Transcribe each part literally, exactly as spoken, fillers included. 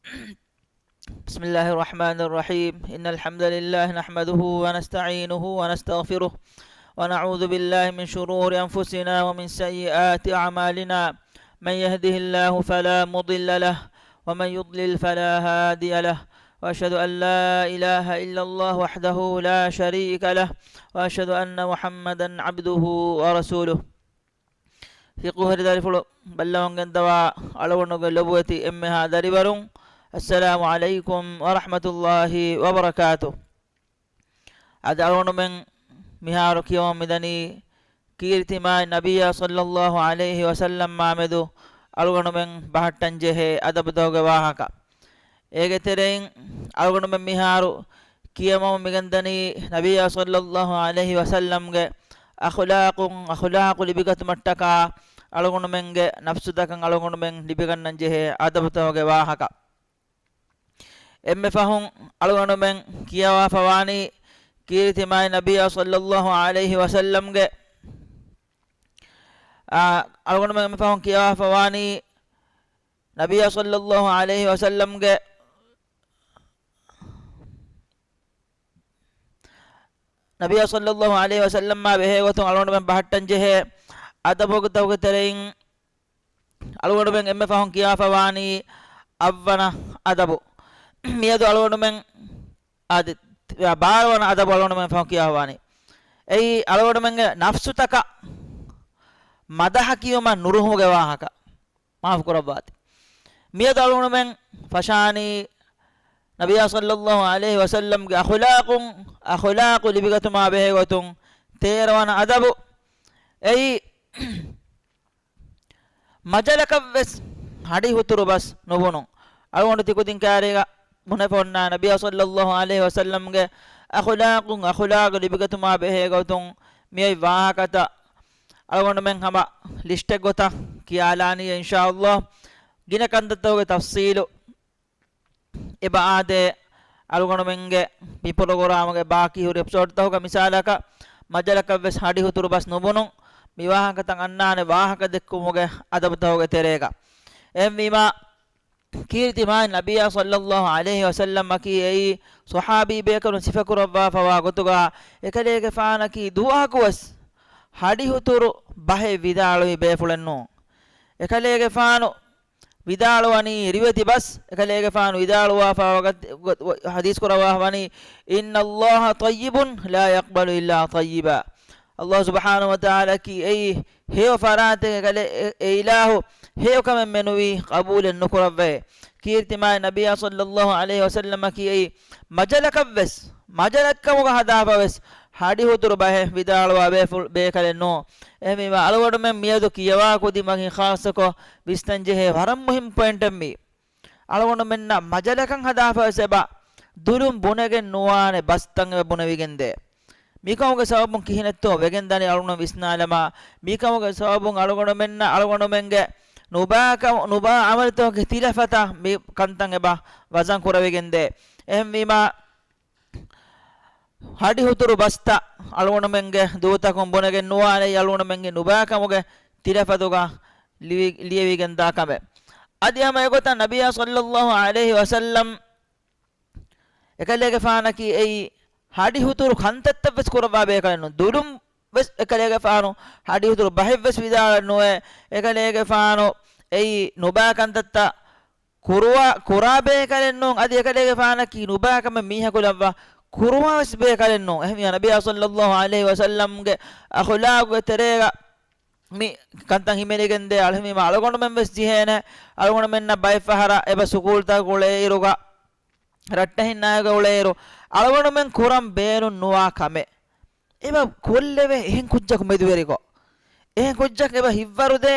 بسم الله الرحمن الرحيم. إن الحمد لله نحمده ونستعينه ونستغفره، ونعوذ بالله من شرور أنفسنا ومن سيئات أعمالنا. من يهده الله فلا مضل له، ومن يضلل فلا هادي له. وأشهد أن لا إله إلا الله وحده لا شريك له، وأشهد أن محمدا عبده ورسوله. ފިޤުހު ހެރިދަރިފުޅު ބައްލަވަން ގެންދަވާ އަޅުގަނޑުގެ ލޮބުވެތި އެންމެހާ ދަރިވަރުން، އައްސަލާމު ޢަލައިކުމް ވަރަޙްމަތުﷲި ވަބަރަކާތު. އަދި އަޅުގަނޑުމެން މިހާރު ކިޔަވަން މިދަނީ ކީރިތި މާތް ނަބިއްޔާ ޞައްލައްލާހު ޢަލައިހި ވަސައްލަމާ މެދު އަޅުގަނޑުމެން ބަހައްޓަން ޖެހޭ އަދަބުތަކުގެ ވާހަކަ. އޭގެ ތެރެއިން އަޅުގަނޑުމެން މިހާރު ކިޔަމަން މިގެންދަނީ ނަބިއްޔާ ޞައްލައްލާހު ޢަލައިހި ވަސައްލަމްގެ އަޚުލާޤުން، އަޚުލާޤު ލިބިގަތުމަށްޓަކާ އަޅުގަނޑުމެންގެ ނަފްސުތަކަށް އަޅުގަނޑުމެން ލިބިގަންނަން ޖެހޭ އަދަބުތަކުގެ ވާހަކަ. އެންމެ ފަހުން އަޅުގަނޑުމެން ކިޔަވާފަވާނީ ކީރިތި މާތް ނަބިއްޔާ ޞައްލައްލާހު ޢަލައިހި ވަސައްލަމްގެ، އާ، އަޅުގަނޑުމެން އެންމެ ފަހުން ކިޔަވާފަވާނީ ނަބިއްޔާ ޞައްލައްލާހު ޢަލައިހި ވަސައްލަމްގެ، ނަބިއްޔާ ޞައްލައްލާހު ޢަލައިހި ވަސައްލަމާ ބެހޭ ގޮތުން އަޅުގަނޑުމެން ބަހައްޓަން ޖެހޭ އަދަބުތަކުގެ ތެރެއިން އަޅުގަނޑުމެން އެންމެ ފަހުން ކިޔާފަވާނީ އަށްވަނަ އަދަބު. މިއަދު އަޅުގަނޑުމެން އަދި ބާރަވަނަ އަދަބު އަޅުގަނޑުމެން ފަހުން ކިޔާފަވާނީ. އެއީ އަޅުގަނޑުމެންގެ ނަފްސުތަކަށް މަދަޙަ ކިޔުމަށް ނުރުހުމުގެ ވާހަކަ. މާފު ކުރައްވާތި. މިއަދު އަޅުގަނޑުމެން ފަށާނީ ނަބިއްޔާ ޞައްލައްލާހު ޢަލައިހި ވަސައްލަމްގެ އަޚުލާޤުން، އަޚުލާޤު ލިބިގަތުމާ ބެހޭ ގޮތުން ތޭރަވަނަ އަދަބު. އެއީ މަޖަލަކަށްވެސް ހަޑިހުތުރު ބަސް ނުބުނުން. އަޅުގަނޑު ތިކުދިން ކާރީގަ ބުނެފަ އޮންނާ ނަބިއްޔާ ޞައްލައްލާހު ޢަލައިހި ވަސައްލަމްގެ އަޚުލާޤުން، އަޚުލާޤު ލިބިގަތުމާ ބެހޭ ގޮތުން މިއޮތް ވާހަކަތައް އަޅުގަނޑުމެން ހަމަ ލިސްޓެއް ގޮތަށް ކިޔާލާނީ އިންޝާﷲ. ގިނަ ކަންތައްތަކުގެ ތަފްޞީލު އެބަ އާދޭ، އަޅުގަނޑުމެންގެ މި ޕްރޮގްރާމުގެ ބާކީ ހުރި އެޕިސޯޑްތަކުގަ މިސާލަކަށް، މަޖަލަކަށްވެސް ހަޑިހުތުރު ބަސް ނުބުނުން، މި ވާހަކަތައް އަންނާނެ ވާހަކަ ދެއްކުމުގެ އަދަބުތަކުގެ ތެރޭގަ. އެހެންވީމާ، ކީރިތި މާތް ނަބިއްޔާ ޞައްލައްލާހު ޢަލައިހި ވަސައްލަމްއަކީ އެއީ ޞަޙާބީ ބޭކަލުން ސިފަކުރައްވާފަވާ ގޮތުގަ، އެކަލޭގެފާނަކީ ދުވަހަކުވެސް ހަޑިހުތުރު ބަހެއް ވިދާޅުވި ބޭފުޅެއް ނޫން. އެކަލޭގެފާނު ވިދާޅުވަނީ ރިވެތި ބަސް، އެކަލޭގެފާނު ވިދާޅުވާފަ ވަގަތް، ގޮ-، ގޮ-، ޙަދީޘް ކުރައްވާފަވަނީ، "إن الله طيب لا يقبل إلا طيبا." ﷲ ސުބްޙާނަހޫ ވަތަޢާލާއަކީ އެއީ ހެޔޮ ފަރާތެއް، އެކަލޭ-، އެ-، އެ އިލާހު ހެޔޮކަމެއް މެނުވީ ޤަބޫލެއް ނުކުރައްވައޭ. ކީރިތި މާތް ނަބިއްޔާ ޞައްލައްލާހު ޢަލައިހި ވަސައްލަމަކީ އެއީ މަޖަލަކަށްވެސް، މަޖަލެއްކަމުގަ ހަދާފަވެސް ހަޑިހުތުރު ބަހެއް ވިދާޅުވާ ބޭފު-، ބޭކަލެއް ނޫން. އެހެންވީމާ، އަޅުގަނޑުމެން މިއަދު ކިޔަވާ ކުދިން ވަކިން ޚާއްޞަކޮށް ވިސްނަން ޖެހޭ ވަރަށް މުހިންމު ޕޮއިންޓެއް މީ. އަޅުގަނޑުމެންނަށް މަޖަލަކަށް ހަދާފަވެސް އެބަ ދުލުން ބުނެގެން ނުވާނެ ބަސްތައް އެބަ ބުނެވިގެން ދޭ. މިކަމުގެ ސަބަބުން ކިހިނެއްތޯ ވެގެން ދަނީ އަޅުގަނޑު ވިސްނާލަމާ، މިކަމުގެ ސަބަބުން އަޅުގަނޑުމެންނަށް އަޅުގަނޑުމެންގެ ނުބާކަ-، ނުބާ ޢަމަލުތަކުގެ ތިލަފަތަށް މި ކަންތައް އެބަ ވަޒަން ކުރެވިގެން ދޭ. އެހެންވީމާ، ހަޑިހުތުރު ބަސްތައް އަޅުގަނޑުމެންގެ ދޫތަކުން ބުނެގެން ނުވާނެ، އަޅުގަނޑުމެންގެ ނުބާކަމުގެ ތިލަފަތުގަ ލިވި-، ލިޔެވިގެންދާ ކަމެއް. އަދި ހަމަ އެގޮތަށް ނަބިއްޔާ ޞައްލައްލާހު ޢަލައިހި ވަސައްލަމް އެކަލޭގެފާނަކީ އެއީ ހަޑިހުތުރު ކަންތައްތައްވެސް ކުރައްވާ ބޭކަލެއް ނޫން. ދުލުން ވެސް އެކަލޭގެފާނު ހަޑިހުތުރު ބަހެއްވެސް ވިދާޅެއް ނުވޭ. އެކަލޭގެފާނު އެއީ ނުބާ ކަންތައްތައް ކުރުވާ، ކުރާ ބޭކަލެއް ނޫން. އަދި އެކަލޭގެފާނަކީ ނުބާ ކަމެއް މީހަކު ލައްވާ ކުރުވާ ވެސް ބޭކަލެއް ނޫން. އެހެންވީމާ، ނަބިއްޔާ ޞައްލައްލާހު ޢަލައިހި ވަސައްލަމްގެ އަޚުލާގުގެ ތެރޭގަ މި ކަންތައް ހިމެނިގެން ދޭ. އަޅުގަނޑުމެން ވެސް ޖެހޭނެ. އަޅުގަނޑުމެންނަށް ބައެއް ފަހަރަށް އެބަ ސުކޫލްތަކުގަ އުޅޭއިރުގަ، ރައްޓެހިންނާއިގަ އުޅޭއިރު، އަޅުގަނޑުމެން ކުރަން ބޭނުން ނުވާ ކަމެއް އެބަ ކޮށްލެވޭ. އެހެން ކުއްޖަކު މެދުވެރިކޮށް، އެހެން ކުއްޖަކު އެބަ ހިތްވަރުދޭ،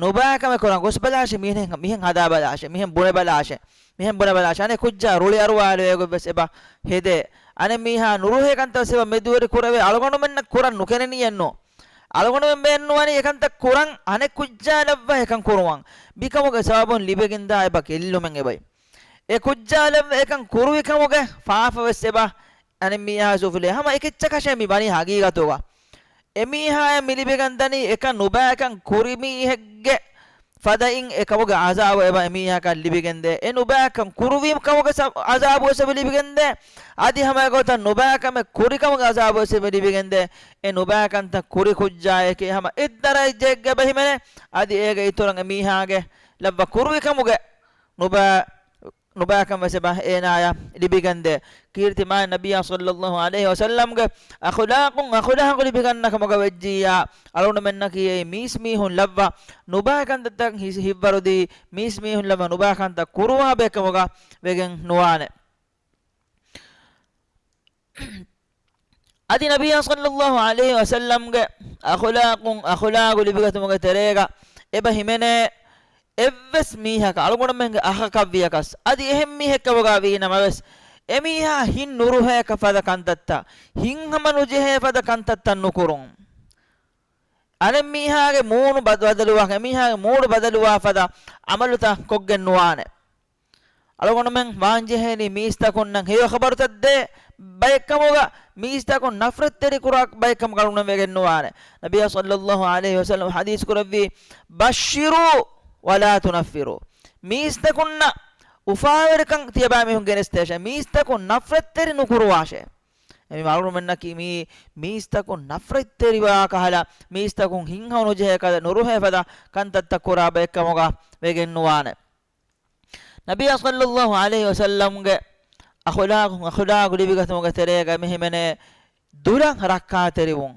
ނުބާ ކަމެއް ކުރަން ގޮސް ބަލާށޭ، މިހެން، މިހެން ހަދާ ބަލާށޭ، މިހެން ބުނެ ބަލާށޭ، މިހެން ބުނެ ބަލާށޭ. އަނެއް ކުއްޖާ ރުޅި އަރުވާލެވޭ ގޮތް ވެސް އެބަ ހެދޭ. އަނެއް މީހާ ނުރުހޭ ކަންތައް ވެސް އެބަ މެދުވެރި ކުރެވޭ. އަޅުގަނޑުމެންނަށް ކުރަން ނުކެނެނީއެއްނު. އަޅުގަނޑުމެން ބޭނުންވަނީ އެކަންތައް ކުރަން، އަނެއް ކުއްޖާ ލައްވާ އެކަން ކުރުވަން. މިކަމުގެ ސަބަބުން ލިބިގެންދާ އެބަ ގެއްލުމެއް އެބައި. އެ ކުއްޖާ ލައްވާ އެކަން ކުރުވި ކަމުގެ ފާފަ ވެސް އެބަ އަނެއް މީހާ ސުފުލޭ. ހަމަ އެކެއްޗަކަށޭ މި ވަނީ ހަގީގަތުގަ. އެމީހާޔަށް މި ލިބިގެންދަނީ އެކަން ނުބައިކަން ކުރި މީހެއްގެ ފަދައިން އެކަމުގެ އަޒާބު އެބަ އެމީހާކަށް ލިބިގެންދޭ. އެ ނުބައިކަން ކުރުވީ ކަމުގެ ސަ-، އަޒާބުވެސް އެބަ ލިބިގެންދޭ. އަދި ހަމަ އެގޮތަށް ނުބައިކަމެއް ކުރި ކަމުގެ އަޒާބުވެސް އެބަ ލިބިގެންދޭ. އެ ނުބައިކަންތައް ކުރި ކުއްޖާއެކޭ ހަމަ އެއްދަރަޖައެއްގަ އެބަ ހިމެނޭ. އަދި އޭގެ އިތުރަށް އެމީހާގެ ލައްވަ ކުރުވި ކަމުގެ ނުބައި ނުބައިކަން ވެސް އެބަ އޭނާޔަށް ލިބިގެންދޭ. ކީރިތި މާތް ނަބިއްޔާ ޞައްލައްލާހު ޢަލައިހި ވަސައްލަމްގެ އަޚުލާޤުން އަޚުލާޤު ލިބިގަންނަ ކަމުގަ ވެއްޖިއްޔާ، އަޅުގަނޑުމެންނަކީ އެ މީސްމީހުން ލައްވާ ނުބައިކަންތައްތައް ހި-، ހިއްވަރުދީ، މީސްމީހުން ލައްވާ ނުބައިކަންތައް ކުރުވާ ބައެއް ކަމުގަ ވެގެން ނުވާނެ. އަދި ނަބިއްޔާ ޞައްލައްލާހު ޢަލައިހި ވަސައްލަމްގެ އަޚުލާޤުން އަޚުލާޤު ލިބިގަތުމުގެ ތެރޭގަ އެބަ ހިމެނޭ އެއްވެސް މީހަކަށް، އަޅުގަނޑުމެންގެ އަޚަކަށްވިޔަކަސް، އަދި އެހެން މީހެއްކަމުގަ ވީނަމަވެސް، އެމީހާ ހިތް ނުރުހޭކަށް ފަދަ ކަންތައްތައް، ހިތްހަމަ ނުޖެހޭ ފަދަ ކަންތައްތައް ނުކުރުން. އަނެއްމީހާގެ މޫނު ބަ-، ބަދަލުވާ، އެމީހާގެ މޫޑު ބަދަލުވާ ފަދަ ޢަމަލުތައް ކޮށްގެން ނުވާނެ. އަޅުގަނޑުމެން ވާންޖެހޭނީ މީސްތަކުންނަށް ހެޔޮ ޚަބަރުތައް ދޭ ބައެއްކަމުގަ، މީސްތަކުން ނަފްރަތްތެރި ކުރާ ބައެއްކަމުގަ އަޅުގަނޑުމެން ވެގެން ނުވާނެ. ނަބިއްޔާ ޞައްލައްލާހު ޢަލައިހި ވަސައްލަމް ޙަދީޘް ކުރެއްވީ، "بَشِّرُوا وَلَا تُنَفِّرُوا." މީސްތަކުންނަށް އުފާވެރިކަން ތިޔަބައިމީހުން ގެނެސްދޭށޭ. މީސްތަކުން ނަފްރަތްތެރި ނުކުރުވާށޭ. އެމީ އަޅުގަނޑުމެންނަކީ މީ މީސްތަކުން ނަފްރަތްތެރިވާ ކަހަލަ، މީސްތަކުން ހިތްހަމަ ނުޖެހޭ ކަހަލަ، ނުރުހޭ ފަދަ ކަންތައްތައް ކުރާ ބައެއްކަމުގަ ވެގެން ނުވާނެ. ނަބިއްޔާ ޞައްލައްލާހު ޢަލައިހި ވަސައްލަމްގެ އަޚުލާޤު، އަޚުލާޤު ލިބިގަތުމުގެ ތެރޭގަ މި ހިމެނޭ ދުލަށް ރައްކާތެރިވުން.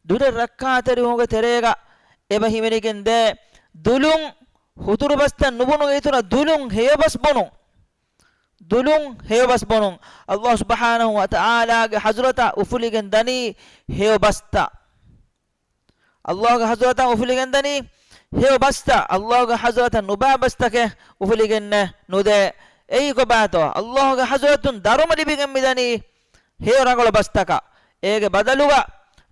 ދުލަށް ރައްކާތެރިވުމުގެ ތެރޭގަ އެބަ ހިމެނިގެން ދޭ ދުލުން ހުތުރު ބަސްތައް ނުބުނުގެ އިތުރަށް ދުލުން ހެޔޮ ބަސް ބުނުން. ދުލުން ހެޔޮ ބަސް ބުނުން. ﷲ ސުބްޙާނަހޫ ވަތަޢާލާގެ ޙަޟްރަތަށް އުފުލިގެން ދަނީ ހެޔޮ ބަސްތައް. ﷲގެ ޙަޟްރަތަށް އުފުލިގެން ދަނީ ހެޔޮ ބަސްތައް، ﷲގެ ޙަޟްރަތަށް ނުބައި ބަސްތަކެއް އުފުލިގެންނެއް ނުދޭ. އެއީ ކޮބާތޯ؟ ﷲގެ ޙަޟްރަތުން ދަރުމަ ލިބިގެން މިދަނީ ހެޔޮ ރަނގަޅު ބަސްތަކަށް. އޭގެ ބަދަލުގަ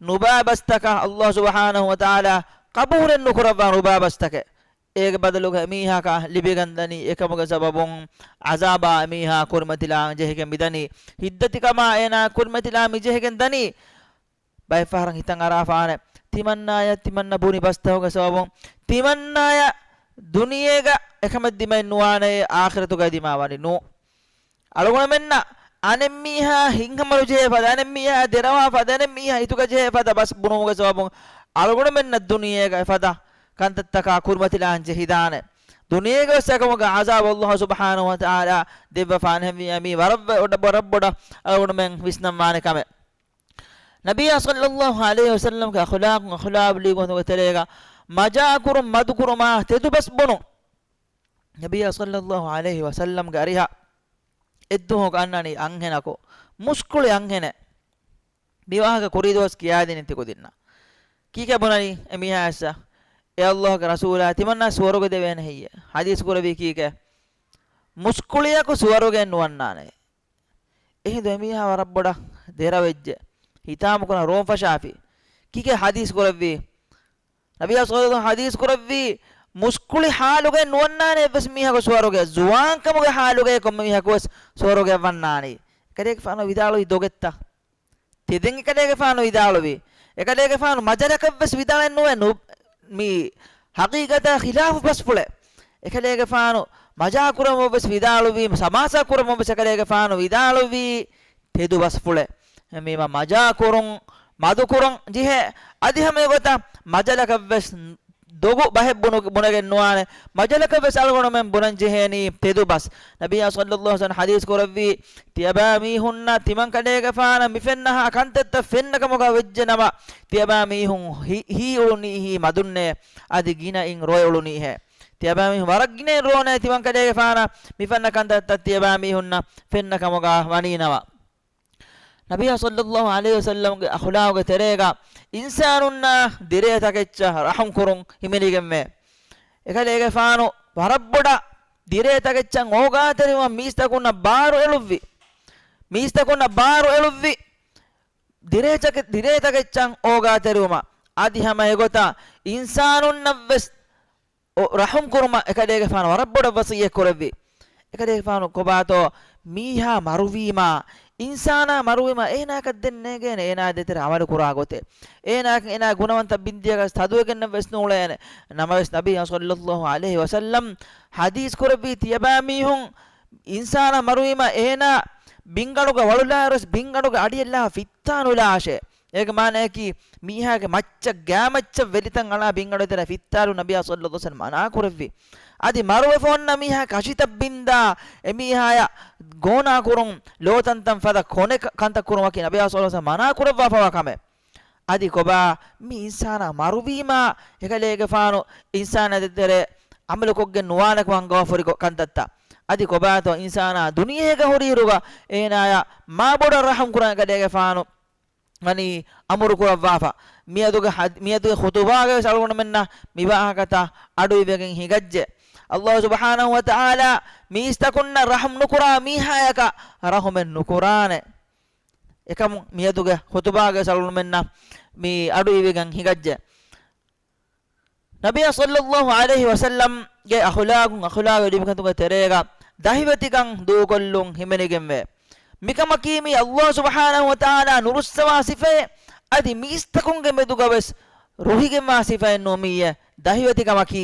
ނުބައި ބަސްތަކަށް ﷲ ސުބްޙާނަހޫ ވަތަޢާލާ ޤަބޫލެއް ނުކުރައްވާ ނުބައި ބަސްތަކެއް. އޭގެ ބަދަލުގަ އެމީހާކަށް ލިބިގެންދަނީ އެކަމުގެ ސަބަބުން ޢަޒާބާ އެމީހާ ކުރިމަތިލާން ޖެހިގެން މިދަނީ. ހިތްދަތިކަމާ އޭނާ ކުރިމަތިލާ މި ޖެހިގެން ދަނީ. ބައެއް ފަހަރަށް ހިތަށް އަރާފާނެ، ތިމަންނާޔަށް ތިމަންނަ ބުނި ބަސްތަކުގެ ސަބަބުން ތިމަންނާޔަށް ދުނިޔޭގަ އެކަމެއް ދިމައެއް ނުވާނެޔޭ، އާޚިރަތުގައި ދިމާވާނީ ނޫ. އަޅުގަނޑުމެންނަށް އަނެއްމީހާ ހިތްހަމަ ނުޖެހޭ ފަދަ، އަނެއްމީހާ ދެރަވާ ފަދަ، އަނެއްމީހާ ހިތުގަ ޖެހޭ ފަދަ ބަސް ބުނުމުގެ ސަބަބުން އަޅުގަނޑުމެންނަށް ދުނިޔޭގަ އެފަދަ ކަންތައްތަކާ ކުރިމަތިލާން ޖެހިދާނެ. ދުނިޔޭގަ ވެސް އެކަމުގެ ޢަޒާބު ﷲ ސުބްޙާނަހޫ ވަތަޢާލާ ދެއްވަފާނެ. އެހެންވީމާ މީ ވަރަށް ވެ-، ވަރަށް ބޮޑަށް އަޅުގަނޑުމެން ވިސްނަންވާނެ ކަމެއް. ނަބިއްޔާ ޞައްލައްލާހު ޢަލައިހި ވަސައްލަމްގެ އަޚުލާޤު، އަޚުލާޤު ލިބިގަތުމުގެ ތެރޭގަ މަޖާކުރުން، މަދުކުރުމާ، ތެދުބަސް ބުނުން. ނަބިއްޔާ ޞައްލައްލާހު ޢަލައިހި ވަސައްލަމްގެ އަރިހަށް އެއްދުވަހަކު އަންނަނީ އަންހެނަކު، މުސްކުޅި އަންހެނެއް. މި ވާހަކަ ކުރީ ދުވަސް ކިޔާދިނީ ތިކުދިންނަށް. ކީކޭ ބުނަނީ އެމީހާ އައިސް؟ އޭ ﷲގެ ރަސޫލާ، ތިމަންނަ ސުވަރުގެ ދެވޭނެ ހެއްޔޭ؟ ޙަދީޘް ކުރެއްވީ ކީކޭ؟ މުސްކުޅިޔަކު ސުވަރުގެއެއް ނުވަންނާނެ. އެހިނދު އެމީހާ ވަރަށް ބޮޑަށް ދެރަވެއްޖެ. ހިތާމަކުރަން ރޯން ފަށާފި. ކީކޭ ޙަދީޘް ކުރެއްވީ؟ ނަބިއްޔާ ޞައްލައްލާހު ޢަލައިހި ވަސައްލަމް ޙަދީޘް ކުރެއްވީ، މުސްކުޅި ޙާލުގައެއް ނުވަންނާނެ އެއްވެސް މީހަކު ސުވަރުގެ، ޒުވާންކަމުގެ ޙާލުގައި ކޮންމެ މީހަކުވެސް ސުވަރުގެއަށް ވަންނާނީ. އެކަލޭގެފާނު ވިދާޅުވީ ދޮގެއްތަ؟ ތެދެން އެކަލޭގެފާނު ވިދާޅުވީ. އެކަލޭގެފާނު މަޖަލަކަށްވެސް ވިދާޅެއް ނުވެ ނު-، މީ ޙަޤީޤަތާ ޚިލާފު ބަސްފުޅެއް. އެކަލޭގެފާނު މަޖާކުރަމުންވެސް ވިދާޅުވީ، ތަމާޝާ ކުރަމުންވެސް އެކަލޭގެފާނު ވިދާޅުވީ ތެދު ބަސްފުޅެއް. އެމީމަ މަޖާކުރުން، މަދުކުރަން ޖެހޭ. އަދި ހަމަ އެގޮތަށް މަޖަލަކަށްވެސް ދޮގު ބަހެއް ބުނު-، ބުނެގެން ނުވާނެ. މަޖަލަކަށްވެސް އަޅުގަނޑުމެން ބުނަން ޖެހޭނީ ތެދު ބަސް. ނަބިއްޔާ ޞައްލައްލާހު ޢަލައިހި ވަސައްލަމް ޙަދީޘް ކުރެއްވީ، ތިޔަބައިމީހުންނަށް ތިމަން ކަލޭގެފާނަށް މި ފެންނަހާ ކަންތައްތައް ފެންނަ ކަމުގަ ވެއްޖެނަމަ، ތިޔަބައިމީހުން ހި-، ހީއުޅުނީހީ މަދުންނޭ، އަދި ގިނައިން ރޮއެ އުޅުނީހޭ. ތިޔަބައިމީހުން ވަރަށް ގިނައިން ރޯނޭ ތިމަން ކަލޭގެފާނަށް މި ފެންނަ ކަންތައްތައް ތިޔަބައިމީހުންނަށް ފެންނަ ކަމުގަ ވަނީނަމަ. ނަބިއްޔާ ޞައްލައްލާހު ޢަލައިހި ވަސައްލަމްގެ އަޚުލާޤުގެ ތެރޭގަ އިންސާނުންނާ ދިރޭ ތަކެއްޗަށް ރަޙުމް ކުރުން ހިމެނިގެންވޭ. އެކަލޭގެފާނު ވަރަށް ބޮޑަށް ދިރޭ ތަކެއްޗަށް އޯގާތެރިވުމަށް މީސްތަކުންނަށް ބާރު އެޅުއްވި. މީސްތަކުންނަށް ބާރު އެޅުއްވި. ދިރޭ ތަކެ-، ދިރޭ ތަކެއްޗަށް އޯގާތެރިވުމަށް. އަދި ހަމަ އެގޮތަށް އިންސާނުންނަށްވެސް އޮ-، ރަޙުމް ކުރުމަށް އެކަލޭގެފާނު ވަރަށް ބޮޑަށް ވަޞިއްޔަތް ކުރެއްވި. އެކަލޭގެފާނު ކޮބާތޯ މީހާ މަރުވީމާ، އިންސާނާ މަރުވީމަ އޭނާއަކަށް ދެން ނޭގޭނެ އޭނާ ދޭތެރޭ ޢަމަލު ކުރާ ގޮތެއް. އޭނާއަކަށް އޭނާ ގުނަވަންތަ ބިންދިޔަގަސް ތަދުވެގެންނަށް ވެސް ނޫޅޭނެ. ނަމަވެސް ނަބިއްޔާ ޞައްލައްލާހު ޢަލައިހި ވަސައްލަމް ޙަދީޘް ކުރެއްވީ ތިޔަބައިމީހުން އިންސާނާ މަރުވީމަ އޭނާ ބިންގަނޑުގަ ވަޅުލާއިރުވެސް ބިންގަނޑުގެ އަޑިއެއްލާ ފިއްތާނުލާށޭ. އޭގެ މާނައަކީ މީހާގެ މައްޗަށް ގާމައްޗަށް ވެލިތައް އަޅާ ބިންގަނޑު ދެން ފިއްތާލު ނަބިއްޔާ ޞައްލައްލާހު ޢަލައިހި ވަސައްލަމް މަނާ ކުރެއްވި. އަދި މަރުވެފަ އޮންނަ މީހާ ކަށިތައް ބިންދާ އެމީހާޔަށް ގޯނާ ކުރުން ލޯތަންތަން ފަދަ ކޮނެ ކަ-، ކަންތައް ކުރުމަކީ ނަބިއްޔާ ޞައްލައްލާހު ޢަލައިހި ވަސައްލަމް މަނާ ކުރައްވާފަވާ ކަމެއް. އަދި ކޮބާ މި އިންސާނާ މަރުވީމާ އެކަލޭގެފާނު އިންސާނާ ދޭތެރޭ ޢަމަލުކޮށްގެން ނުވާނެ ކަމަށް ގަވާފުރި ކަންތައްތައް. އަދި ކޮބާތޯ އިންސާނާ ދުނިޔޭގަ ހުރިއިރުގަ އޭނާޔަށް މާބޮޑަށް ރަޙަމް ކުރަން އެކަލޭގެފާނު ވަނީ އަމުރު ކުރައްވާފަ. މިއަދުގެ ޙަދ-، މިއަދުގެ ޚުޠުބާގަވެސް އަޅުގަނޑުމެންނަށް މި ވާހަކަތައް އަޑުއިވެގެން ހިނގައްޖެ. ﷲ ސުބްޙާނަހޫ ވަތަޢާލާ މީސްތަކުންނަށް ރަޙަމް ނުކުރާ މީހާޔަކަށް ރަޙުމެއް ނުކުރާނެ. އެކަމު މިއަދުގެ ޚުޠުބާގަވެސް އަޅުގަނޑުމެންނަށް މި އަޑުއިވިގެން ހިނގައްޖެ. ނަބިއްޔާ ޞައްލައްލާހު ޢަލައިހި ވަސައްލަމްގެ އަޚުލާގުން އަޚުލާގު ލިބިގަތުގެ ތެރޭގަ ދަހިވެތިކަން ދޫކޮށްލުން ހިމެނިގެންވޭ. މިކަމަކީ މީ ﷲ ސުބްޙާނަހޫ ވަތަޢާލާ ނުރުއްސަވާ ސިފައެއް، އަދި މީސްތަކުންގެ މެދުގަވެސް ރުހިގެންވާ ސިފައެއް ނޫން މިއީ ދަހިވެތިކަމަކީ.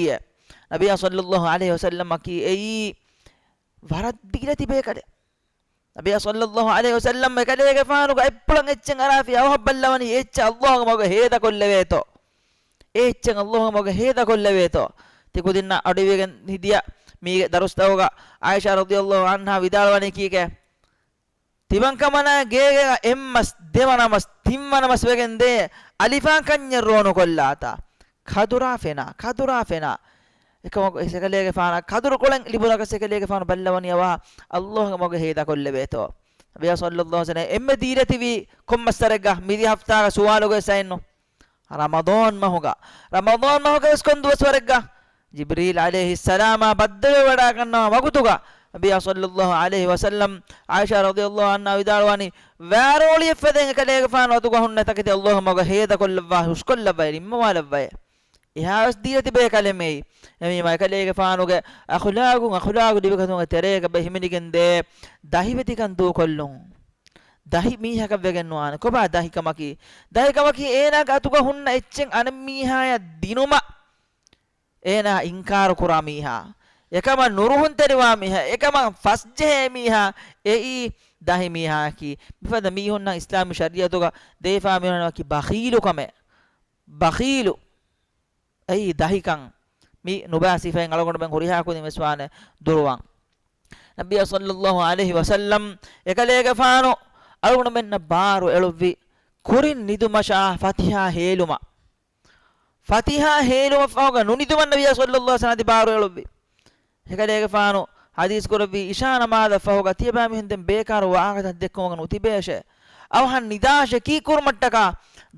ނަބިއްޔާ ޞައްލައްލާހު ޢަލައިހި ވަސައްލަމަކީ އެއީ ވަރަށް ދީލަތިބޭކަލެއް. ނަބިއްޔާ ޞައްލައްލާހު ޢަލައިހި ވަސައްލަމް އެކަލޭގެފާނުގެ އަތްޕުޅަށް އެއްޗެއް އަރާފި އަވަހަށް ބައްލަވަނީ އެއްޗެއް ﷲގެ މަގުގަ ހޭދަކޮށްލެވޭތޯ. އެއްޗެއް ﷲގެ މަގުގަ ހޭދަކޮށްލެވޭތޯ. ތިކުދިންނަށް އަޑުއިވިގެން ހިދިޔަ މީގެ ދަރުސްތަކުގަ ޢާއިޝާ ރަޟިޔަﷲ ޢަންހާ ވިދާޅުވަނީ ކީކޭ؟ ތިމަންކަމަނާ ގޭގެ އެއްމަސް، ދެވަނަމަސް، ތިންވަނަމަސް ވެގެން ދޭ އަލިފާން ކަންޏެއް ރޯނުކޮށްލާތާ. ކަދުރާ ފެނާ، ކަދުރާ ފެނާ. އެކަމަކު އެކަލޭގެފާނަށް ކަދުރުކޮޅެއް ލިބުނަކަސް އެކަލޭގެފާނު ބައްލަވަނީ އަވަހަށް ﷲގެ މަގުގަ ހޭދަކޮށްލެވޭތޯ. ނަބިއްޔާ ޞައްލައްލާހު ޢަލައިހި ވަސައްލަމް އެންމެ ދީލަތިވީ ކޮން މައްސަރެއްގަ؟ މިދި ހަފްތާގަ ސުވާލުގަ ސައިންނު. ރަމަޟާން މަހުގަ، ރަމަޟާން މަހުގަވެސް ކޮން ދުވަސްވަރެއްގަ؟ ޖިބްރީލް ޢަލައިހިއްސަލާމާ ބައްދަލުވެވަޑައިގަންނަވާ ވަގުތުގަ، ނަބިއްޔާ ޞައްލައްލާހު ޢަލައިހި ވަސައްލަމް ޢާއިޝާ ރަޟިޔަﷲ ޢަންހާ ވިދާޅުވަނީ، ވާރޯޅިއެއް ފެދެން އެކަލޭގެފާނު އަތުގަ ހުންނަ ތަކެތި ﷲގެ މަގުގަ ހޭދަކޮށްލައްވާ، ހުސްކޮށްލައްވައި، ނިންމަވާލައްވައި. އެހާވެސް ދީލަތިބޭކަލެއް މެއީ. އެމީ މައިކަލޭގެފާނުގެ އަޚުލާގުން އަޚުލާގު ލިބިގަތުމުގެ ތެރޭގަ ބެ ހިމެނިގެންދޭ ދަހިވެތިކަން ދޫކޮށްލުން. ދަހި މީހަކަށް ވެގެން ނުވާނެ. ކޮބާ ދަހިކަމަކީ؟ ދަހިކަމަކީ އޭނާގެ އަތުގަ ހުންނަ އެއްޗެއް އަނެއް މީހާޔަށް ދިނުމަށް އޭނާ އިންކާރު ކުރާ މީހާ. އެކަމަށް ނުރުހުންތެރިވާ މީހާ. އެކަމަށް ފަސްޖެހޭ މީހާ. އެއީ ދަހި މީހާއަކީ. މިފަދަ މީހުންނަށް އިސްލާމީ ޝަރީޢަތުގަ ދެވިފާ މީހުންނަކީ ބަޚީލު ކަމެއް. ބަޚީލު. އެއީ ދަހިކަން. މި ނުބައި ސިފައިން އަޅުގަނޑުމެން ހުރިހާ ކުދިން ވެސް ވާނެ ދުރުވަން. ނަބިއްޔާ ޞައްލައްލާހު ޢަލައިހި ވަސައްލަމް އެކަލޭގެފާނު އަޅުގަނޑުމެންނަށް ބާރު އެޅުއްވި ކުރިން ނިދުމަށާ ފަތިހާ ހޭލުމަށް. ފަތިހާ ހޭލުމަށް ފަހުގަ ނުނިދުމަށް ނަބިއްޔާ ޞައްލައްލާހު ޢަލައިހި ވަސައްލަމް އަދި ބާރު އެޅުއްވި. އެކަލޭގެފާނު ޙަދީޘް ކުރެއްވީ، އިޝާ ނަމާދަށް ފަހުގަ ތިޔަބައިމީހުން ދެން ބޭކާރު ވާހަކަތައް ދެއްކުމަކަށް ނުތިބޭށޭ. އަވަހަށް ނިދާށޭ ކީއްކުރުމަށްޓަކާ؟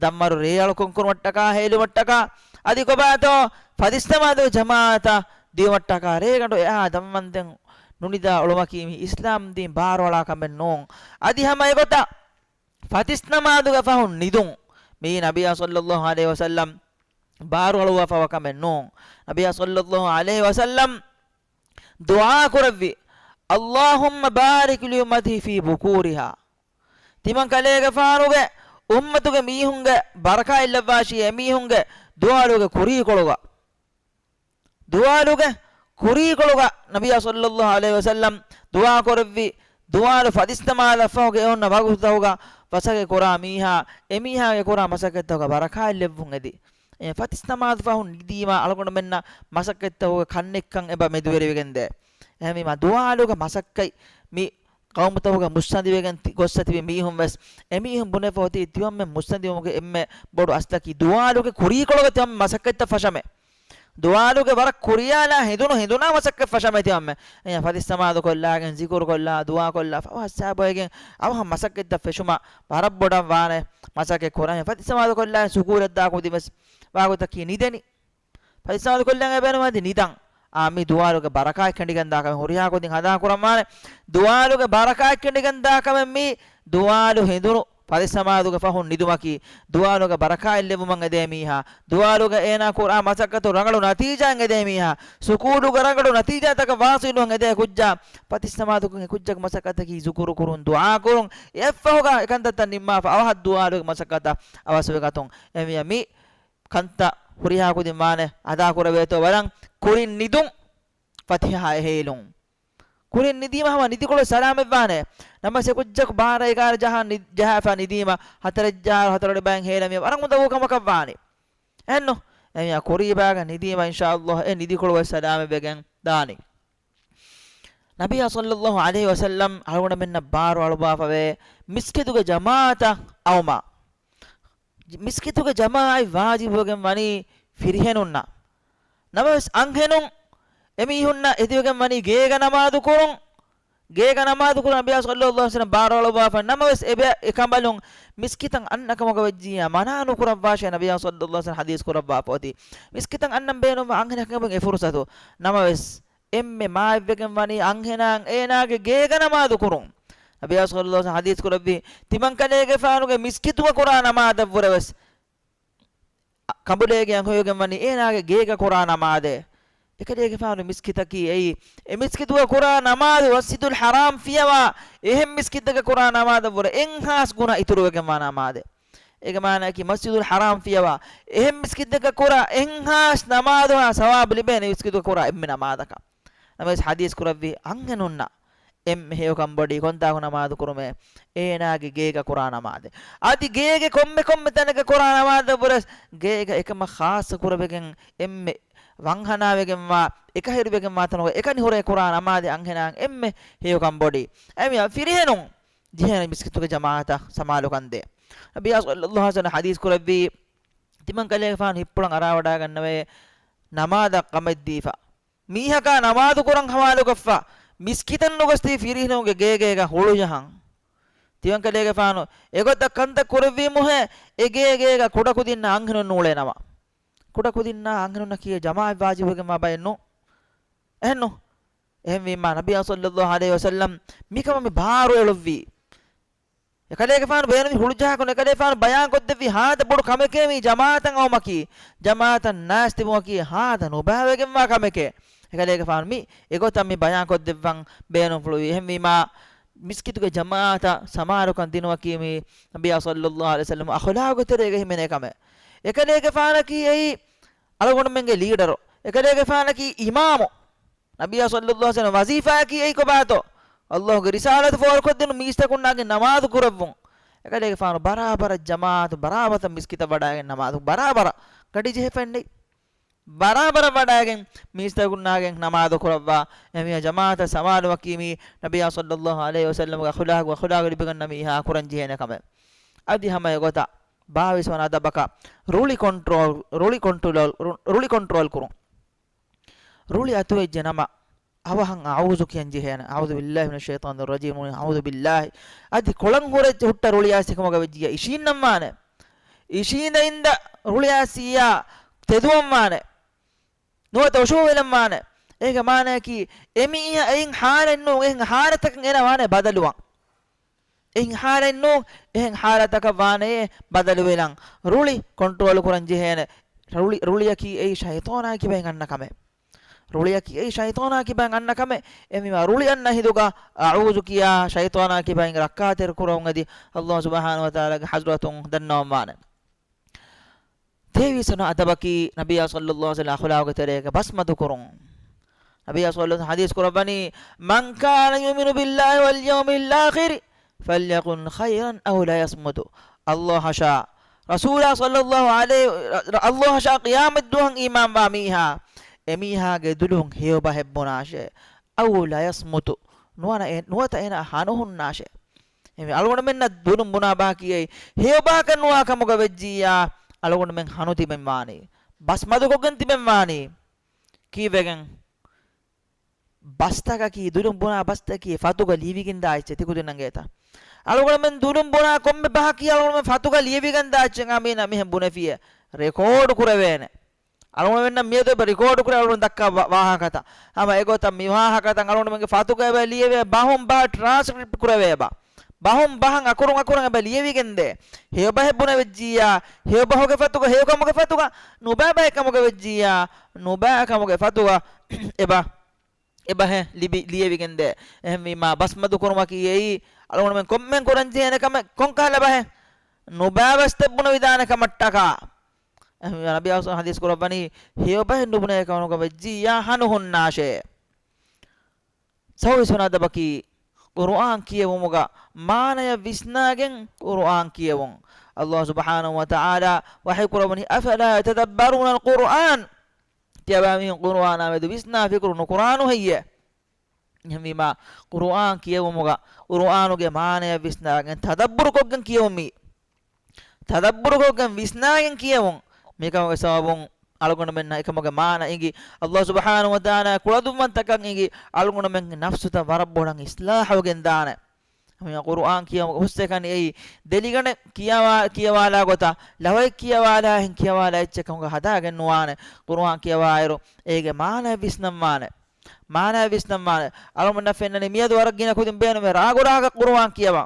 ދަންމަރު ރޭއަޅުކަން ކުރުމަށްޓަކާ، ހޭލުމަށްޓަކާ، އަދި ކޮބާތޯ ފަތިސްނަމާދު ޖަމާޢަތަށް ދިއުމަށްޓަކާ ރޭގަނޑު އެއާ ދަންވަންދެން ނުނިދާ އުޅުމަކީ މި އިސްލާމް ދީން ބާރުއަޅާ ކަމެއް ނޫން. އަދި ހަމަ އެގޮތަށް ފަތިސްނަމާދުގެ ފަހުން ނިދުން މީ ނަބިއްޔާ ޞައްލައްލާހު ޢަލައިހި ވަސައްލަމް ބާރުއަޅުއްވާފަވާ ކަމެއް ނޫން. ނަބިއްޔާ ޞައްލައްލާހު ޢަލައިހި ވަސައްލަމް ދުޢާ ކުރެއްވި، اللهم بارك لأمتي في بكورها. ތިމަން ކަލޭގެފާނުގެ އުއްމަތުގެ މީހުންގެ ބަރަކާތް ލައްވާށި، އެމީހުންގެ ދުވާލުގެ ކުރީކޮޅުގަ. ދުވާލުގެ ކުރީކޮޅުގަ ނަބިއްޔާ ޞައްލައްލާހު ޢަލައިހި ވަސައްލަމް ދުޢާ ކުރެއްވި، ދުވާލު ފަތިސްނަމާދަށް ފަހުގެ އެ އޮންނަ ވަގުތުތަކުގަ މަސައްކަތް ކުރާ މީހާ، އެމީހާގެ ކުރާ މަސައްކަތްތަކުގަ ބަރަކާތް ލެއްވުން އެދި. އެ ފަތިސްނަމާދު ފަހުން ނިދީމާ އަޅުގަނޑުމެންނަށް މަސައްކަތްތަކުގެ ކަންނެއްކަން އެބަ މެދުވެރިވެގެންދޭ. އެހެންވީމާ ދުވާލުގެ މަސައްކަތް މި ޤައުމުތަކުގަ މުއްސަނދިވެގެން ތި-، ގޮއްސަ ތިބި މީހުން ވެސް އެމީހުން ބުނެފަ އޮތީ ތިމަންމެން މުއްސަނދިވުމުގެ އެންމެ ބޮޑު އަސްލަކީ ދުވާލުގެ ކުރީކޮޅުގަ ތިމަންމެން މަސައްކަތްތައް ފަށަމޭ. ދުވާލުގެ ވަރަށް ކުރިޔާލާ ހެނދުނު ހެނދުނާ މަސައްކަތް ފަށަމޭ ތިމަންމެން. އެ ފަތިސް ނަމާދު ކޮށްލާގެން، ޒިކުރު ކޮށްލާ، ދުޢާ ކޮށްލާ، ފަހު ހައްސާބޮއެގެން އަވަހަށް މަސައްކަތްތައް ފެށުމަށް ވަރަށް ބޮޑަށް ވާނެ މަސައްކަތް ކުރަން. ފަތިސް ނަމާދު ކޮށްލާގެން ސުކޫލަށް ދާ ކުދިން ވެސް ވާގޮތަކީ ނިދެނީ. ފަތިސް ނަމާދު ކޮށްލަން އެބައިނުމަށް އަދި ނިދަން. އާ، މި ދުވާލުގެ ބަރަކާތް ކެނޑިގެން ދާ ކަމެއް ހުރިހާ ކުދިން ހަނދާން ކުރަން ވާނެ. ދުވާލުގެ ބަރަކާތް ކެނޑިގެން ދާ ކަމެއް މީ ދުވާލު ހެނދުނު ފަތިސް ނަމާދުގެ ފަހުން ނިދުމަކީ، ދުވާލުގަ ބަރަކާތް ލެއްވުމަށް އެދޭ މީހާ، ދުވާލުގަ އޭނާ ކުރާ މަސައްކަތު ރަނގަޅު ނަތީޖާއެއް އެދޭ މީހާ، ސުކޫލުގަ ރަނގަޅު ނަތީޖާތަކަށް ވާސިލުވަން އެދޭ ކުއްޖާ، ފަތިސް ނަމާދުކުން އެ ކުއްޖަކު މަސައްކަތަކީ ޒުކުރު ކުރުން، ދުޢާ ކުރުން، އެއަށްފަހުގަ އެކަންތައްތައް ނިންމާފަ އަވަހަށް ދުވާލުގެ މަސައްކަތަށް އަވަސްވެގަތުން. އެމީހާ މި ކަންތައް ހުރިހާ ކުދިން ވާނެ އަދާކުރެވޭތޯ ވަރަށް ކުރިން ނިދުން، ފަތިހާ އެހީލުން. ކުރިން ނިދީމަ ހަމަ ނިދިކޮޅު ސަލާމަތްވާނެ. ނަމަވެސް އެ ކުއްޖަކު ބާރަ އެގާރަ ޖަހާ ނި-، ޖަހާފަ ނިދީމަ ހަތަރެއް ޖަހާ ހަތަރު ބައިން ހޭލަމި ވަރަށް އުނދަގޫ ކަމަކަށް ވާނެ. އެހެންނު؟ އެމީހާ ކުރީ ބާގަ ނިދީމަ އިންޝާﷲ އެ ނިދިކޮޅު ވެސް ސަލާމަތްވެގެން ދާނެ. ނަބިއްޔާ ޞައްލައްލާހު ޢަލައިހި ވަސައްލަމް އަޅުގަނޑުމެންނަށް ބާރު އަޅުވާފަވޭ މިސްކިތުގެ ޖަމާޢަތަށް އައުމަށް. މިސްކިތުގެ ޖަމާޢަތް ވާޖިބުވެގެން ވަނީ ފިރިހެނުންނަށް. ނަމަވެސް އަންހެނުން އެމީހުންނަށް އެދިވެގެން ވަނީ ގޭގަ ނަމާދު ކުރުން. ގޭގަ ނަމާދު ކުރުން ނަބިއްޔާ ޞައްލައްލާހު ޢަލައިހި ވަސައްލަމް ބާރު އަޅުވާފަ. ނަމަވެސް އެބަ-، އެކަނބަލުން މިސްކިތަށް އަންނަ ކަމުގަ ވެއްޖިއްޔާ މަނާ ނުކުރައްވާށޭ ނަބިއްޔާ ޞައްލައްލާހު ޢަލައިހި ވަސައްލަމް ޙަދީޘް ކުރައްވާފަ އޮތީ. މިސްކިތަށް އަންނަން ބޭނުންވާ އަންހެނަކަށް އެ ފުރުޞަތު. ނަމަވެސް އެންމެ މާތްވެގެން ވަނީ އަންހެނާ އޭނާގެ ގޭގަ ނަމާދު ކުރުން. ނަބިއްޔާ ޞައްލައްލާހު ޢަލައިހި ވަސައްލަމް ޙަދީޘް ކުރެއްވި، ތިމަންކަލޭގެފާނުގެ މިސްކިތުގަ ކުރާ ނަމާދަށްވުރެވެސް، އަ، ކަނބުލޭގެ އަންހެޔޮގެން ވަނީ އޭނާގެ ގޭގަ ކުރާ ނަމާދޭ. އެކަލޭގެފާނު މިސްކިތަކީ އެއީ، އެ މިސްކިތުގަ ކުރާ ނަމާދު މަސްޖިދުލް ޙަރާމް ފިޔަވާ އެހެން މިސްކިތަކަށް ކުރާ ނަމާދަށްވުރެ އެއްހާސް ގުނަ އިތުރުވެގެންވާ ނަމާދޭ. އޭގެ މާނައަކީ މަސްޖިދުލް ޙަރާމް ފިޔަވާ އެހެން މިސްކިތަކަށް ކުރާ އެއްހާސް ނަމާދުހާ ސަވާބު ލިބޭނެ މިސްކިތުގަ ކުރާ އެންމެ ނަމާދަކަށް. ނަމަވެސް ޙަދީޘް ކުރެއްވި އަންހެނުންނަށް އެންމެ ހެޔޮ ކަންބޮޑީ ކޮންތާކު ނަމާދު ކުރުމޭ؟ އޭނާގެ ގޭގަ ކުރާ ނަމާދެއް. އަދި ގޭގެ ކޮންމެ ކޮންމެ ތަނަކަށް ކުރާ ނަމާދަށްވުރެސް ގޭގަ އެކަމަށް ޚާއްޞަ ކުރެވިގެން އެންމެ ވަންހަނާވެގެންވާ، އެކަހެރިވެގެންވާ ތަނުގަ އެކަނި ހުރޭ ކުރާ ނަމާދެއް އަންހެނާ އެންމެ ހެޔޮ ކަންބޮޑީ. އެމީހާ ފިރިހެނުން ޖެހޭނެ މިސްކިތުގެ ޖަމާޢަތަށް ސަމާލުކަންދޭ. ނަބިއްޔާ ޞައްލައްލާހު ޢަލައިހި ވަސައްލަމް ޙަދީޘް ކުރެއްވީ، ތިމަން ކަލޭގެފާނު ހިއްޕުޅަށް އަރާވަޑައިގަންނަވޭ ނަމާދަށް ކަމެއްދީފަ. މީހަކާ ނަމާދު ކުރަން ހަވާލުކޮށްފަ، މިސްކިތަށް ނުގޮސްތީ ފިރިހެނުންގެ ގޭގޭގަ ހުޅުޖަހަން. ތިމަންކަލޭގެފާނު އެގޮތަށް ކަންތައް ކުރެއްވީމުހޭ، އެ ގޭގޭގަ ކުޑަކުދިންނަށް އަންހެނުން ނޫޅޭނަމަ. ކުޑަކުދިންނާ އަންހެނުންނަކީ ޖަމާޢަތް ވާޖިބުވެގެންވާ ބައެއްނު. އެހެންނު؟ އެހެންވީމާ، ނަބިއްޔާ ޞައްލައްލާހު ޢަލައިހި ވަސައްލަމް މިކަމަށް މި ބާރު އެޅުއްވީ. އެކަލޭގެފާނު ބޭނުމީ ހުޅުޖަހާކުން އެކަލޭގެފާނު ބަޔާންކޮށްދެއްވީ ހާދަ ބޮޑު ކަމެކޭ މީ ޖަމާޢަތަށް އައުމަކީ، ޖަމާޢަތަށް ނާސް ތިބުމަކީ ހާދަ ނުބައިވެގެންވާ ކަމެކޭ. އެކަލޭގެފާނު މި އެގޮތަށް މި ބަޔާންކޮށްދެއްވަން ބޭނުންފުޅުވީ. އެހެންވީމާ، މިސްކިތުގެ ޖަމާޢަތަށް ސަމާލުކަން ދިނުމަކީ މީ ނަބިއްޔާ ޞައްލައްލާހު ޢަލައިހި ވަސައްލަމް އަޚުލާގު ތެރޭގަ ހިމެނޭ ކަމެއް. އެކަލޭގެފާނަކީ އެއީ އަޅުގަނޑުމެންގެ ލީޑަރު. އެކަލޭގެފާނަކީ އިމާމު. ނަބިއްޔާ ޞައްލައްލާހު ޢަލައިހި ވަސައްލަމް ވަޒީފާއަކީ އެއީ ކޮބާތޯ؟ ﷲގެ ރިސާލަތު ފޯރުކޮށްދިނުން މީސްތަކުންނާގެން ނަމާދު ކުރެއްވުން. އެކަލޭގެފާނު ބަރާބަރަށް ޖަމާޢަތު ބަރާބަރަށް މިސްކިތަށް ވަޑައިގެން ނަމާދު ބަރާބަރަށް ގަޑި ޖެހިފައެއްނެތް. ބަރާބަރަށް ވަޑައިގެން މީސްތަކުންނާގެން ނަމާދު ކުރައްވާ. އެމީހާ ޖަމާޢަތަށް ސަމާލުވަކީ މީ ނަބިއްޔާ ޞައްލައްލާހު ޢަލައިހި ވަސައްލަމްގެ އަޚުލާގު، އަޚުލާގު ލިބިގަންނަ މީހާ ކުރަން ޖެހޭނެ ކަމެއް. އަދި ހަމަ އެގޮތަށް ބާވީސް ވަނަ އަދަބަކަށް ރުޅި ކޮންޓްރޯލް، ރުޅި ކޮންޓްރޯލް، ރު-، ރުޅި ކޮންޓްރޯލް ކުރުން. ރުޅި އަތުވެއްޖެ ނަމަ، އަވަހަށް އަޢޫޛު ކިޔަން ޖެހޭނެ. أعوذ بالله من الشيطان الرجيم، أعوذ بالله. އަދި ކޮޅަން ހުރެ ހުއްޓަ ރުޅި އައިސް އެކަމަކަށް ވެއްޖިއްޔާ އިށީންނަން ވާނެ. އިށީނދައިންދަ ރުޅި އައިސިއްޔާ ތެދުވަން ވާނެ. ނުވަތަ އޮށޯވެލަން ވާނެ. އޭގެ މާނައަކީ، އެމީހާ އެއިން ހާލެއްނޫން، އެހެން ހާލަތަކަށް އޭނާ ވާނެ ބަދަލުވަން. އެހެން ހާލެއްނޫން، އެހެން ހާލަތަކަށް ވާނެޔޭ ބަދަލުވެލަން. ރުޅި ކޮންޓްރޯލް ކުރަން ޖެހޭނެ. ރުޅި، ރުޅިއަކީ އެއީ ޝައިޠާނާ ކިބައިން އަންނަ ކަމެއް. ރުޅިއަކީ އެއީ ޝައިޠާނާ ކިބައިން އަންނަ ކަމެއް. އެމީހާ ރުޅި އަންނަ ހިނދުގަ އަޢޫޛު ކިޔާ ޝައިޠާނާ ކިބައިން ރައްކާތެރި ކުރަމުން އެދި، ﷲ ސުބްޙާނަހޫ ވަތަޢާލާގެ ޙަޟްރަތުން ދަންނަވަން ވާނެ. ތޭވީސް ވަނަ އަދަބަކީ ނަބިއްޔާ ޞައްލައްލާހު ޢަލައިހި ވަސައްލަމް އަޚުލާގު ތެރޭގަ ބަސްމަދު ކުރުން. ނަބިއްޔާ ޞައްލައްލާހު ޢަލައިހި ވަސައްލަމް ޙަދީޘް ކުރައްވަނީ، من كان يؤمن بالله واليوم الآخر فليقل خيرا أو ليصمت. ﷲ އަށާ، ރަސޫލާ ޞައްލައްލާހު ޢަލައިހި، ﷲ އަށާ ޤިޔާމަތްދުވަހަށް އީމާންވާ މީހާ، އެމީހާގެ ދުލުން ހެޔޮ ބަހެއް ބުނާށޭ. أو ليصمت، ނުވަތަ އޭ-، ނުވަތަ އޭނާ ހަނުހުންނާށޭ. އެހެންވެ، އަޅުގަނޑުމެންނަށް ދުލުން ބުނާ ބަހަކީ އެއީ، ހެޔޮ ބަހަކަށް ނުވާ ކަމުގަ ވެއްޖިއްޔާ، އަޅުގަނޑުމެން ހަނު ތިބެން ވާނީ. ބަސް މަދުކޮށްގެން ތިބެން ވާނީ. ކީއްވެގެން؟ ބަސްތަކަކީ، ދުލުން ބުނާ ބަސްތަކީ ފަތުގަ ލިޔެވިގެންދާ އެއްޗެއް ތިކުދިންނަށް އެނގޭތަ؟ އަޅުގަނޑުމެން ދުލުން ބުނާ ކޮންމެ ބަހަކީ އަޅުގަނޑުމެން ފަތުގަ ލިޔެވިގެންދާ އެއްޗެއް އާ މީނަ މިހެން ބުނެފިޔޭ. ރެކޯޑު ކުރެވޭނެ. އަޅުގަނޑުމެންނަށް މިއަދު އެބަ ރެކޯޑު ކުރެ އަޅުގަނޑު ދައްކާ ވާ-، ވާހަކަތައް. ހަމަ އެގޮތަށް މި ވާހަކަތައް އަޅުގަނޑުމެންގެ ފަތުގަ އެބަ ލިޔެވޭ ބަހުން ބާ ޓްރާންސްކްރިޕްޓް ކުރެވޭ ބާ. ބަހުން ބަހަށް އަކުރުން އަކުރަށް އެބަ ލިޔެވިގެންދޭ. ހެޔޮ ބަހެއް ބުނެވިއްޖިއްޔާ، ހެޔޮ ބަހުގެ ފަތުގަ، ހެޔޮ ކަމުގެ ފަތުގަ، ނުބައި ބަހެއް ކަމުގަ ވެއްޖިއްޔާ، ނުބައި ކަމުގެ ފަތުގަ އެބަ، އެބަހެއް ލިބި، ލިޔެވިގެންދޭ. އެހެންވީމާ، ބަސްމަދު ކުރުމަކީ އެއީ، އަޅުގަނޑުމެން ކޮންމެން ކުރަންޖެހޭނެ ކަމެއް. ކޮންކަހަލަ ބަހެއް؟ ނުބައި ބަސްތައް ބުނެވިދާނެ ކަމަށްޓަކާ. އެހެންވީމާ، ނަބީ އަސް ޙަދީޘް ކުރައްވަނީ، ހެޔޮ ބަހެއް ނުބުނޭ ކަމުގަ ވެއްޖިއްޔާ ހަނުހުންނާށޭ. ސައުވީސް ވަނަ އަދަބަކީ، ޤުރުއާން ކިޔެވުމުގަ މާނަޔަށް ވިސްނާގެން ޤުރުއާން ކިޔެވުން. ﷲ ސުބްޙާނަހޫ ވަތަޢާލާ ވަޙީ ކުރައްވަނީ، "أفلا يتدبرون القرآن؟" ތިޔަބައިމީހުން ޤުރުއާނާ މެދު ވިސްނާ ފިކުރު ނުކުރާނު ހެއްޔޭ؟ އެހެންވީމާ، ޤުރުއާން ކިޔެވުމުގަ ޤުރުއާނުގެ މާނަޔަށް ވިސްނާގެން ތަދައްބުރުކޮށްގެން ކިޔެވުން މީ. ތަދައްބުރުކޮށްގެން ވިސްނާގެން ކިޔެވުން. މިކަމުގެ ސަބަބުން އަޅުގަނޑުމެންނަށް އެކަމުގެ މާނަ އިނގި، ﷲ ސުބްޙާނަހޫ ވަތަޢާލާ ކުޅަދުންވަންތަކަން އިނގި، އަޅުގަނޑުމެންގެ ނަފްސުތައް ވަރަށް ބޮޑަށް އިޞްލާޙުވެގެން ދާނެ. މި ޤުރުއާން ކިޔަވުމުގެ ހުސްއެކަނި އެއީ، ދެލިގަނޑެއް ކިޔަވާ، ކިޔަވާލާ ގޮތަށް، ލަވައެއް ކިޔަވާލާހެން ކިޔަވާލާ އެއްޗެއް ކަމުގަ ހަދާގެން ނުވާނެ. ޤުރުއާން ކިޔަވާއިރު، އޭގެ މާނަ ވިސްނަންވާނެ. މާނަ ވިސްނަންވާނެ. އަޅުގަނޑަށް ފެންނަނީ މިއަދު ވަރަށް ގިނަ ކުދިން ބޭނުމޭ ރާގު ރާގަށް ޤުރުއާން ކިޔަވާ.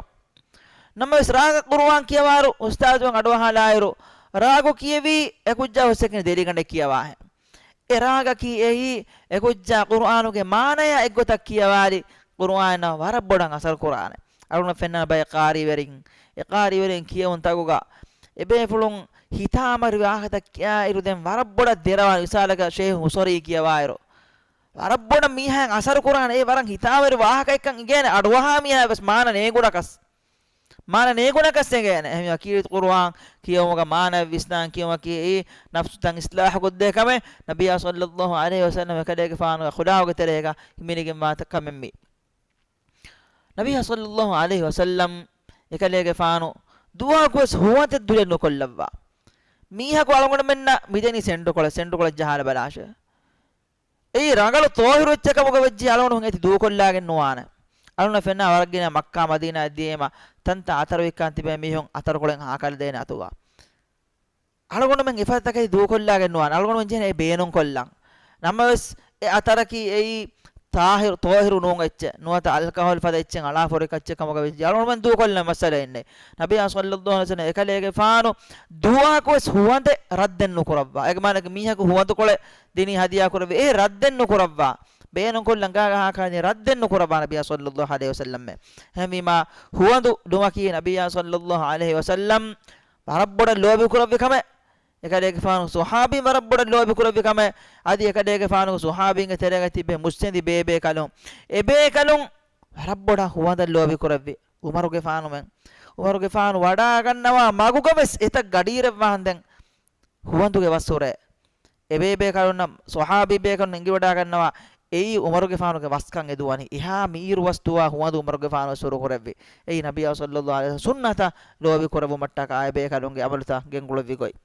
ނަމަވެސް ރާގަށް ޤުރުއާން ކިޔަވާއިރު، އުސްތާޛު އަޑުއަހާލާއިރު، ރާގު ކިޔެވީ އެކުއްޖާ ހުސްއެކަނި ދެލިގަނޑެއް ކިޔަވާހެން. އެ ރާގަކީ އެއީ، އެކުއްޖާ ޤުރުއާނުގެ މާނަޔާ އެއްގޮތަށް ކިޔަވާލި، ޤުރުއާނާ ވަރަށް ބޮޑަށް އަސަރު ކުރާނެ. އަޅުގަނޑަށް ފެންނަން ބައެއް ޤާރީވެރިން، އެ ޤާރީވެރިން ކިޔެވުން ތަކުގަ އެބޭފުޅުން ހިތާމަރި ވާހަކަތައް ކިޔާއިރު ދެން ވަރަށް ބޮޑަށް ދެރަވާނެ. މިސާލަކަށް ޝޭހު ހުސަރީ ކިޔަވާއިރު، ވަރަށް ބޮޑަށް މީހާއަށް އަސަރު ކުރާނެ. އެ ވަރަށް ހިތާމަރި ވާހަކައެއްކަން އިނގޭނެ، އަޑުއަހާ މީހާ ވެސް މާނަ ނޭނގުނަކަސް. މާނަ ނޭނގުނަކަސް އެނގޭނެ. އެހެންވީމާ ކީރިތި ޤުރުއާން ކިޔެވުމުގަ މާނަ ވިސްނާން ކިޔުމަކީ ނަފްސުތައް އިޞްލާޙު ކޮށްދޭ ކަމެއް. ނަބިއްޔާ ޞައްލައްލާހު ޢަލައިހި ވަސައްލަމް އެކަލޭގެފާނުގެ އަޚުލާޤުގެ ތެރޭގަ ހިމެނިގެންވާ ކަމެއް މީ. ނަބިއްޔާ ޞައްލައްލާހު ޢަލައިހި ވަސައްލަމް އެކަލޭގެފާނު ދުވަހަކުވެސް ހުވަނދެއް ދުލެއް ނުކޮށްލައްވާ. މީހަކު އަޅުގަނޑުމެންނަށް މިދެނީ ސެންޑުކޮޅެއް، ސެންޑުކޮޅެއް ޖަހާލަބަލާށޭ. އެއީ ރަނގަޅު ޠާހިރު އެއްޗެއް ކަމުގަ ވެއްޖެ އަޅުގަނޑު އެތި ދޫކޮށްލާގެން ނުވާނެ. އަޅުގަނޑަށް ފެންނާ ވަރަށް ގިނަ މައްކާ މަދީނާއަށް ދިޔައީމަ ތަންތާ އަތަރު ވިއްކާން ތިބޭ މީހުން އަތަރުކޮޅެއް ހާކަށް ދޭނެ އަތުގަ. އަޅުގަނޑުމެން އެފަދަ ތަކެތި ދޫކޮށްލާގެން ނުވާނެ. އަޅުގަނޑުމެން ޖެހޭނެ އެ ބޭނުންކޮށްލަން. ނަމަވެސް އެ އަތަރަކީ އެއީ ޠާހިރު، ޠާހިރު ނޫން އެއްޗެއް ނުވަތަ އަލްކަހޯލް ފަދަ އެއްޗެއް އަޅާފަ ހުރި ކައްޗެއް ކަމުގަ ވެއްޖެ އަޅުގަނޑުމެން ދޫކޮށްލަން މައްސަލައެއް ނެތް. ނަބިއްޔާ ޞައްލައްލާހު ޢަލައިހި ވަސައްލަމް އެކަލޭގެފާނު ދުވަހަކުވެސް ހުވަނދެއް ރައްދެއް ނުކުރައްވާ. އޭގެ މާނައަކީ މީހަކު ހުވަނދުކޮޅެއް ދިނީ ހަދިޔާ ކުރެއްވި އެ ރައްދެއް ނުކުރައްވާ. ބޭނުންކޮށްލަން ގާގަ ހާކަށް ދިނީ ރައްދެއް ނުކުރައްވާ ނަބިއްޔާ ޞައްލައްލާހު ޢަލައިހި ވަސައްލަމް. އެހެންވީމާ ހުވަނދު ލުމަކީ ނަބިއްޔާ ޞައްލައްލާހު ޢަލައިހި ވަސައްލަމް ވަރަށް ބޮޑަށް ލޯބި ކުރެއްވި ކަމެއް. އެކަލޭގެފާނު ޞަޙާބީން ވަރަށް ބޮޑަށް ލޯބި ކުރެއްވި ކަމެއް. އަދި އެކަލޭގެފާނުގެ ޞަޙާބީންގެ ތެރޭގަ ތިބޭ މުއްސަނދި ބޭބޭކަލުން، އެބޭކަލުން ވަރަށް ބޮޑަށް ހުވަނދަށް ލޯބި ކުރެއްވި. ޢުމަރުގެފާނުމެން، ޢުމަރުގެފާނު ވަޑާގަންނަވާ މަގުގަވެސް އެތައް ގަޑިއިރެއްވާންދެން ހުވަނދުގެ ވަސް ހުރޭ. އެބޭބޭކަލުންނަށް، ޞަޙާބީ ބޭކަލުން އެނގިވަޑާގަންނަވާ އެއީ ޢުމަރުގެފާނުގެ ވަސްކަން އެދުވަނީ. އެހާ މީރު ވަސް ދުވާ ހުވަނދު ޢުމަރުގެފާނު ވެސް ހުރުކުރެއްވި. އެއީ ނަބިއްޔާ ޞައްލައްލާހު ޢަލައިހި ވަސައްލަމް ސުންނަތަށް ލޯބި ކުރެއްވުމަށްޓަކާ އެބޭކަލުންގެ ޢަމަލުތައް ގެންގުޅެއްވި ގޮތް.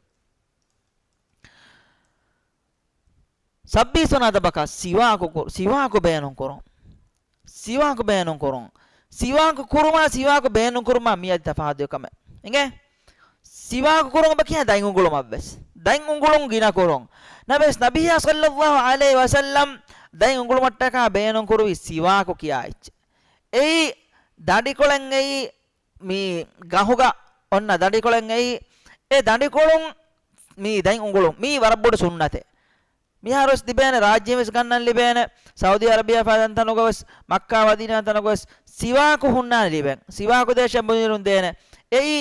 ސައްބީސް ވަނަ އަދަބަކަށް ސިވާކު ކު-، ސިވާކު ބޭނުން ކުރުން. ސިވާކު ބޭނުން ކުރުން. ސިވާކު ކުރުމާ ސިވާކު ބޭނުން ކުރުމާ މިއަދި ތަފާތު ކަމެއް. އިނގޭ؟ ސިވާކު ކުރުން އެބަ ކިޔާ ދަތް އުނގުޅުމަށްވެސް. ދަތް އުނގުޅުން ގިނަ ކުރުން. ނަބިއްޔާ ޞައްލައްލާހު ޢަލައިހި ވަސައްލަމް ދަތް އުނގުޅުމަށްޓަކާ ބޭނުން ކުރުވި ސިވާކު ކިޔާ އެއްޗެއް. އެއީ ދަނޑިކޮޅެއް އެއީ މި ގަހުގަ އޮންނަ ދަނޑިކޮޅެއް އެއީ، އެ ދަނޑިކޮޅުން މި ދަތް އުނގުޅުން މީ ވަރަށް ބޮޑު ސުންނަތެއް. މިހާރުވެސް ލިބޭނެ، ރާއްޖޭންވެސް ގަންނަން ލިބޭނެ، ސައުދީ އަރަބިޔާ ފަދަ ތަނުގަވެސް، މައްކާ މަދީނާ ތަނުގަވެސް ސިވާކު ހުންނާނެ ލިބެން. ސިވާކު ދޭށޭ ބުނިރުން ދޭނެ. އެއީ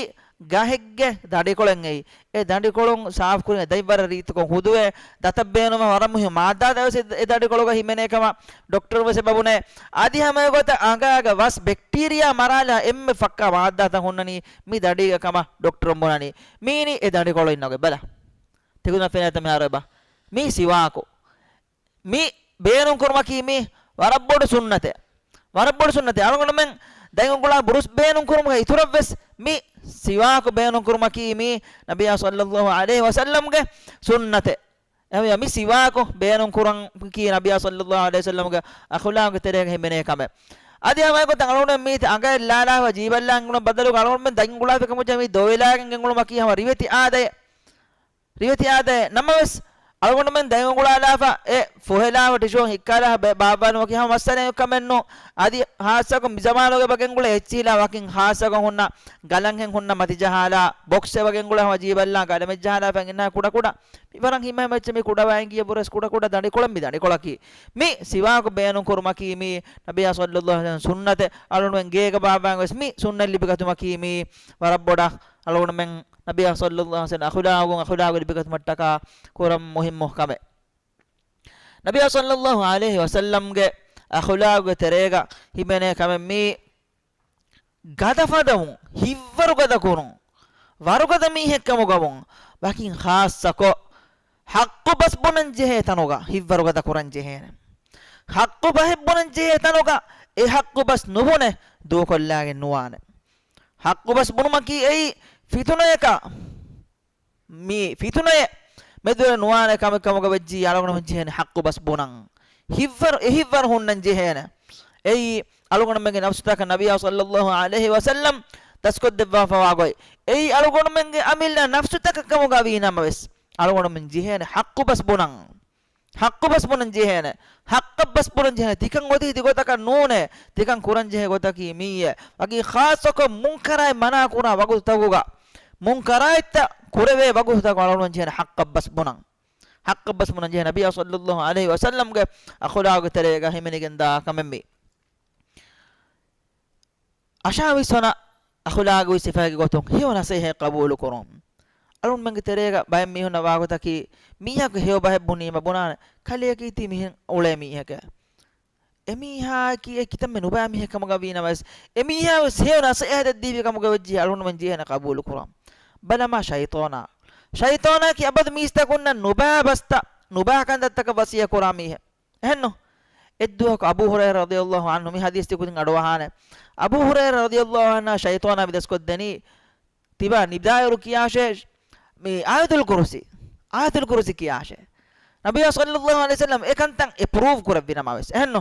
ގަހެއްގެ ދަނޑިކޮޅެއް އެއީ. އެ ދަނޑިކޮޅުން ސާފުކުރި ދަތް ވަރަށް ރީތިކޮށް ހުދުވޭ، ދަތަށް ބޭނުންވާ ވަރަށް މުހިއްމު މާއްދާތައް ވެސް އެ ދަނޑިކޮޅުގަ ހިމެނޭ ކަމަށް ޑޮކްޓަރުން ވެސް އެބަ ބުނޭ. އަދި ހަމަ އެގޮތަށް އަނގައިގަ ވަސް ބެކްޓީރިއާ މަރާލާ އެންމެ ފައްކާ މާއްދާތައް ހުންނަނީ މި ދަޑީގަ ކަމަށް ޑޮކްޓަރުން ބުނަނީ. މީނީ އެ ދަނޑިކޮޅު އިންނަ ގޮތް ބަލަ. ތިކުދިންނަށް ފެނޭތަ މިހާރު އެބަ؟ މީ ސިވާކު. މި ބޭނުން ކުރުމަކީ މީ ވަރަށް ބޮޑު ސުންނަތެއް. ވަރަށް ބޮޑު ސުންނަތެއް. އަޅުގަނޑުމެން ދަތް އުނގުޅާ ބުރުސް ބޭނުން ކުރުމުގެ އިތުރަށްވެސް މި ސިވާކު ބޭނުން ކުރުމަކީ މީ ނަބިއްޔާ ޞައްލައްލާހު ޢަލައިހި ވަސައްލަމްގެ ސުންނަތެއް. އެހެންވެ، މި ސިވާކު ބޭނުން ކުރަން ކީ ނަބިއްޔާ ޞައްލައްލާހު ޢަލައިހި ވަސައްލަމްގެ އަޚުލާގުގެ ތެރޭގަ ހިމެނޭ ކަމެއް. އަދި ހަމަ އެގޮތަށް އަޅުގަނޑު މީތި އަނގައެއް ލާލާފަ ޖީބަށް ލާން އެނގުނަ ބަދަލުގަ އަޅުގަނޑުމެން ދަތް އުނގުޅާފި ކަމުގަ މި ދޮވެލާގެން ގެންގުޅުމަކީ ހަމަ ރިވެތި އާދައެއް. ރިވެތި އާދައެއް ނަމަވެސް، އަޅުގަނޑުމެން ދަތް އުނގުޅާލާފަ، އެ ފޮހެލާފަ ޓިޝޫ ހިއްކާލާފަ ބެ-، ބާއްވާލުމަކީ ހަމަ މައްސަލައެއް ކަމެއް ނޫން. އަދި ހާއްސަކޮށް މި ޒަމާނުގެ ބަގެންގުޅޭ އެއްޗިހިލާ ވަކިން ހާއްސަކޮށް ހުންނަ ގަލަންހެން ހުންނަ މަތިޖަހާލާ ބޮކްސެއް ވަގެންގުޅޭ ހަމަ ޖީބަށްލާ ގަލަމެއްޖަހާލާފަ އިންނާ ކުޑަކުޑަ މި ވަރަށް ހިމަ ހިމަ އެއްޗެއް މި ކުޑަވާ އިނގިޔަ ބުރަސް ކުޑަކުޑަ ދަނޑިކޮޅެއް މި ދަނޑިކޮޅަކީ. މި ސިވާކު ބޭނުން ކުރުމަކީ މީ ނަބިއްޔާ ޞައްލައްލާހު ޢަލައިހި ވަސައްލަމް ސުންނަތެއް. އަޅުގަނޑުމެން ގޭގަ ބާއްވާން ވެސް މި ސުންނަތް ލިބިގަތުމަކީ މީ ވަރަށް ބޮޑަށް އަޅުގަނޑުމެން ނަބިއްޔާ ޞައްލައްލާހު ޢަލައިހި ވަސައްލަމް އަޚުލާގުން އަޚުލާގު ލިބިގަތުމަށްޓަކާ ކުރަން މުހިއްމު ކަމެއް. ނަބިއްޔާ ޞައްލައްލާހު ޢަލައިހި ވަސައްލަމްގެ އަޚުލާގުގެ ތެރޭގަ ހިމެނޭ ކަމެއް މީ ގަދަ ފަދަވުން، ހިތްވަރުގަދަ ކުރުން، ވަރުގަދަ މީހެއްކަމުގަވުން، ވަކިން ޚާއްޞަކޮށް ޙައްޤު ބަސް ބުނަން ޖެހޭ ތަނުގަ ހިތްވަރުގަދަ ކުރަން ޖެހޭނެ. ޙައްޤު ބަހެއް ބުނަން ޖެހޭ ތަނުގަ އެ ޙައްޤު ބަސް ނުބުނެ ދޫކޮށްލާގެން ނުވާނެ. ޙައްޤު ބަސް ބުނުމަކީ އެއީ ފިތުނަޔަކަށް މި ފިތުނައެއް މެދުވެރި ނުވާނެ ކަމެއް ކަމުގަ ވެއްޖި އަޅުގަނޑުމެން ޖެހޭނެ ޙައްޤު ބަސް ބުނަން. ހިތްވަރު، އެ ހިތްވަރު ހުންނަން ޖެހޭނެ. އެއީ އަޅުގަނޑުމެންގެ ނަފްސުތަކަށް ނަބިއްޔާ ޞައްލައްލާހު ޢަލައިހި ވަސައްލަމް ދަސްކޮށްދެއްވާފަވާ ގޮތް. އެއީ އަޅުގަނޑުމެންގެ އަމިއްލަ ނަފްސުތަކަށް ކަމުގަ ވީ ނަމަވެސް، އަޅުގަނޑުމެން ޖެހޭނެ ޙައްޤު ބަސް ބުނަން. ޙައްޤަށް ބަސް ބުނަން ޖެހޭނެ. ޙައްޤަށް ބަސް ބުނަން ޖެހޭނެ. ތިކަން އޮތީ ތި ގޮތަކަށް ނޫނޭ. ތިކަން ކުރަން ޖެހޭ ގޮތަކީ މިއީ. ވަކި ޚާއްޞަކޮށް މުންކަރާތް މަނާ ކުރާ ވަގުތުތަކުގަ، މުންކަރާތްތައް ކުރެވޭ ވަގުތުތަކު އަޅުގަނޑުމެން ޖެހޭނެ ޙައްޤަށް ބަސް ބުނަން. ޙައްޤަށް ބަސް ބުނަން ޖެހޭ ނަބިއްޔާ ޞައްލައްލާހު ޢަލައިހި ވަސައްލަމްގެ އަޚުލާގު ތެރޭގަ ހިމެނިގެންދާ ކަމެއް މީ. އަށާވީސް ވަނަ އަޚުލާގުވި ސިފައިގެ ގޮތުން ހެޔޮ ނަސޭހަތް ޤަބޫލު ކުރުން. އަޅުންމެންގެ ތެރޭގަ ބައެއް މީހުންނަށް ވާގޮތަކީ، މީހަކު ހެޔޮ ބަހެއް ބުނީމަ ބުނާނެ، ކަލެއަކީ ތީ މިހެން އުޅޭ މީހެކޭ. އެމީހާއަކީ އެ ކިތަންމެ ނުބާ މީހެއް ކަމުގަ ވީނަމަވެސް، އެމީހާ ވެސް ހެޔޮ ނަސޭހަތެއް ދީފި ކަމުގަ ވެއްޖެ އަޅުންމެން ޖެހޭނެ ޤަބޫލު ކުރަން. ބަލަމާ ޝައިޠާނާ. ޝައިޠާނާއަކީ އަބަދު މީސްތަކުންނަށް ނުބާ ބަސްތައް، ނުބާ ކަންތައްތަކަށް ވަޞިއްޔަތް ކުރާ މީހެއް. އެހެންނު؟ އެއްދުވަހަކު އަބޫ ހުރައިރާ ރަޟިޔަﷲ ޢަންހު މި ޙަދީޘް ތިކުދިން އަޑުއަހާނެ. އަބޫ ހުރައިރާ ރަޟިޔަﷲ ޢަންހާ ޝައިޠާނާ މި ދަސްކޮށްދެނީ، ތިބާ ނިދާއިރު ކިޔާށޭ، މި އާޔަތުލް ކުރުސީ، އާޔަތުލް ކުރުސީ ކިޔާށޭ. ނަބިއްޔާ ޞައްލައްލާހު ޢަލައިހި ވަސައްލަމް އެ ކަންތައް އެޕްރޫވް ކުރެއްވި ނަމަވެސް، އެހެންނު؟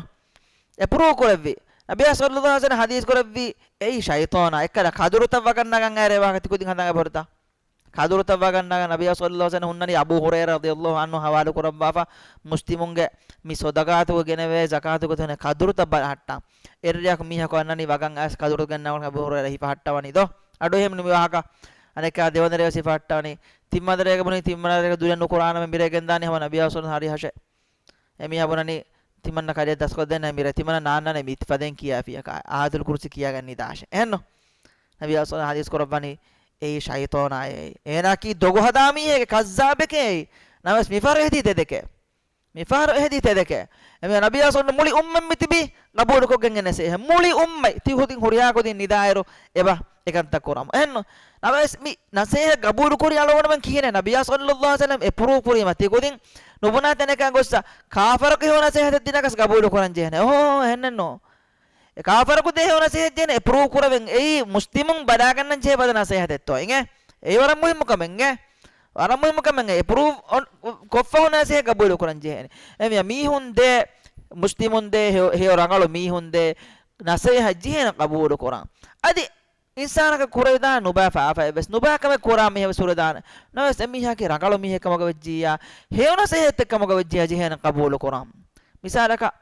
އެޕްރޫވް ކުރެއްވި. ނަބިއްޔާ ޞައްލައްލާހު ޢަލައިހި ވަސައްލަމް ޙަދީޘް ކުރެއްވި، އެއީ ޝައިޠާނާ އެއްކަލަ ކަދުރުތައް ވަގަށް ނަގަން އައިރޭ ވާހަކަ ތިކުދިން ހަނދާން އެބަހުރިތަ؟ ކަދުރުތައް ވަގަށް ނަގަން ނަބިއްޔާ ޞައްލައްލާހު ޢަލައިހި ވަސައްލަމް ހުންނަނީ އަބޫ ހުރައިރާ ރަޟިޔަﷲ ޢަންހު ޙަވާލު ކުރައްވާފަ، މުސްލިމުންގެ މި ޞަދަޤާތުގެ ގެނެވޭ ޒަކާތުގެ ތެރޭ ކަދުރުތައް ބަލަހައްޓަން. އެއްރެއަކު މީހަކު އަންނަނީ ވަގަށް އައިސް ކަދުރު ގެންނަވަން އަބޫ ހުރައިރާ ހިފަހައްޓަވަނީ ދޯ. އަޑު އެހެން މި ވާހަކަ. އަނެއްކާ ދެވަނަ ރޭ ހިފަހައްޓަވަނީ. ތިންވަނަ ރޭގަ ބުނީ ތިންވަނަ ރޭގަ ދުލެއް ނުކުރާނަމޭ މިރޭ ގެންދާނީ ހަމަ ނަބިއްޔާ ޞައްލައްލާހު ޢަލައިހި ވަސައްލަމް ހަރި ހަށެއް. އެމީހާ ބުނަނީ ތިމަންނަ ކަލޭ ދަސްކޮށްދޭން މިރޭ، ތިމަންނަ ނާންނާނެ މި ފަދައިން ކިޔާފިޔަކާ، އާޔަތުލް ކުރުސީ ކިޔާގެން ނިދާށޭ. އެހެންނު؟ ނަބިއްޔާ ޞައްލައްލާހު ޢަލައިހި ވަސައްލަމް ޙަދީޘް ކުރައްވަނީ، އެއީ ޝައިޠާނާއޭ. އޭނާއަކީ ދޮގު ހަދާ މީހެކޭ، ކައްޒާބެކޭ. ނަމަވެސް މިފަހަރު އެހެދީ ތެދެކޭ. މިފަހަރު އެހެދީ ތެދެކޭ. އެމީހާ ނަބިއްޔާ ޞައްލައްލާހު ޢަލައިހި ވަސައްލަމް މުޅި އުއްމަތް މިތިބީ ޤަބޫލުކޮށްގެން އެ ނަސޭހަތް. މުޅި އުއްމަތް ތި ކުދިން ހުރިހާ ކުދިން ނިދާއިރު އެބަ އެކަންތައް ކުރަމު. އެހެންނު؟ ނަމަވެސް މި ނަސޭހަތް ޤަބޫލު ކުރީ އަޅުގަނޑުމެން ކިހިނެއް؟ ނަބިއްޔާ ޞައްލައްލާހު ޢަލައިހި ވަސައްލަމް އެޕްރޫވް ކުރީމަ ތި ކުދިން ނުބުނާ ތަނަކަށް ގޮއްސަ ކާފަރަކު ހެޔޮ ނަސޭހަތެއް ދިނަކަސް ޤަބޫލު ކުރަން ޖެހޭނެ. އޯ، އެހެނެއްނު. އެ ކާފަރަކު ދޭ ހެޔޮ ނަސޭހަތް ޖެހޭނެ އެޕްރޫވް ކުރެވެން. އެއީ މުސްލިމުން ބަލާގަންނަން ޖެހޭ ފަދަ ނަސޭހަތެއްތޯ؟ އިނގޭ؟ އެއީ ވަރަށް މުހިއްމު ކަމެއް. އިނގޭ؟ ވަރަށް މުހިއްމު ކަމެއް. އެޕްރޫވް އޮން-، ކޮށްފަ ހުންނަ ނަސޭހަތް ޤަބޫލު ކުރަން ޖެހޭނެ. އެމީހާ މީހުން ދޭ، މުސްލިމުން ދޭ، ހެޔޮ، ހެޔޮ ރަނގަޅު މީހުން ދޭ ނަސޭހަތް ޖެހޭނެ ޤަބޫލު ކުރަން. އަދި އިންސާނަކަށް ކުރެވިދާނެ ނުބާ ފާފައެއް ވެސް، ނުބާ ކަމެއް ކުރާ މީހެއް ވެސް ހުރެދާނެ. ނަމަވެސް އެމީހާއަކީ ރަނގަޅު މީހެއް ކަމުގަ ވެއްޖިއްޔާ، ހެޔޮ ނަސޭހަތެއް ކަމުގަ ވެއްޖިއްޔާ ޖެހޭނެ ޤަބޫލު ކުރަން. މިސާލަކަށް،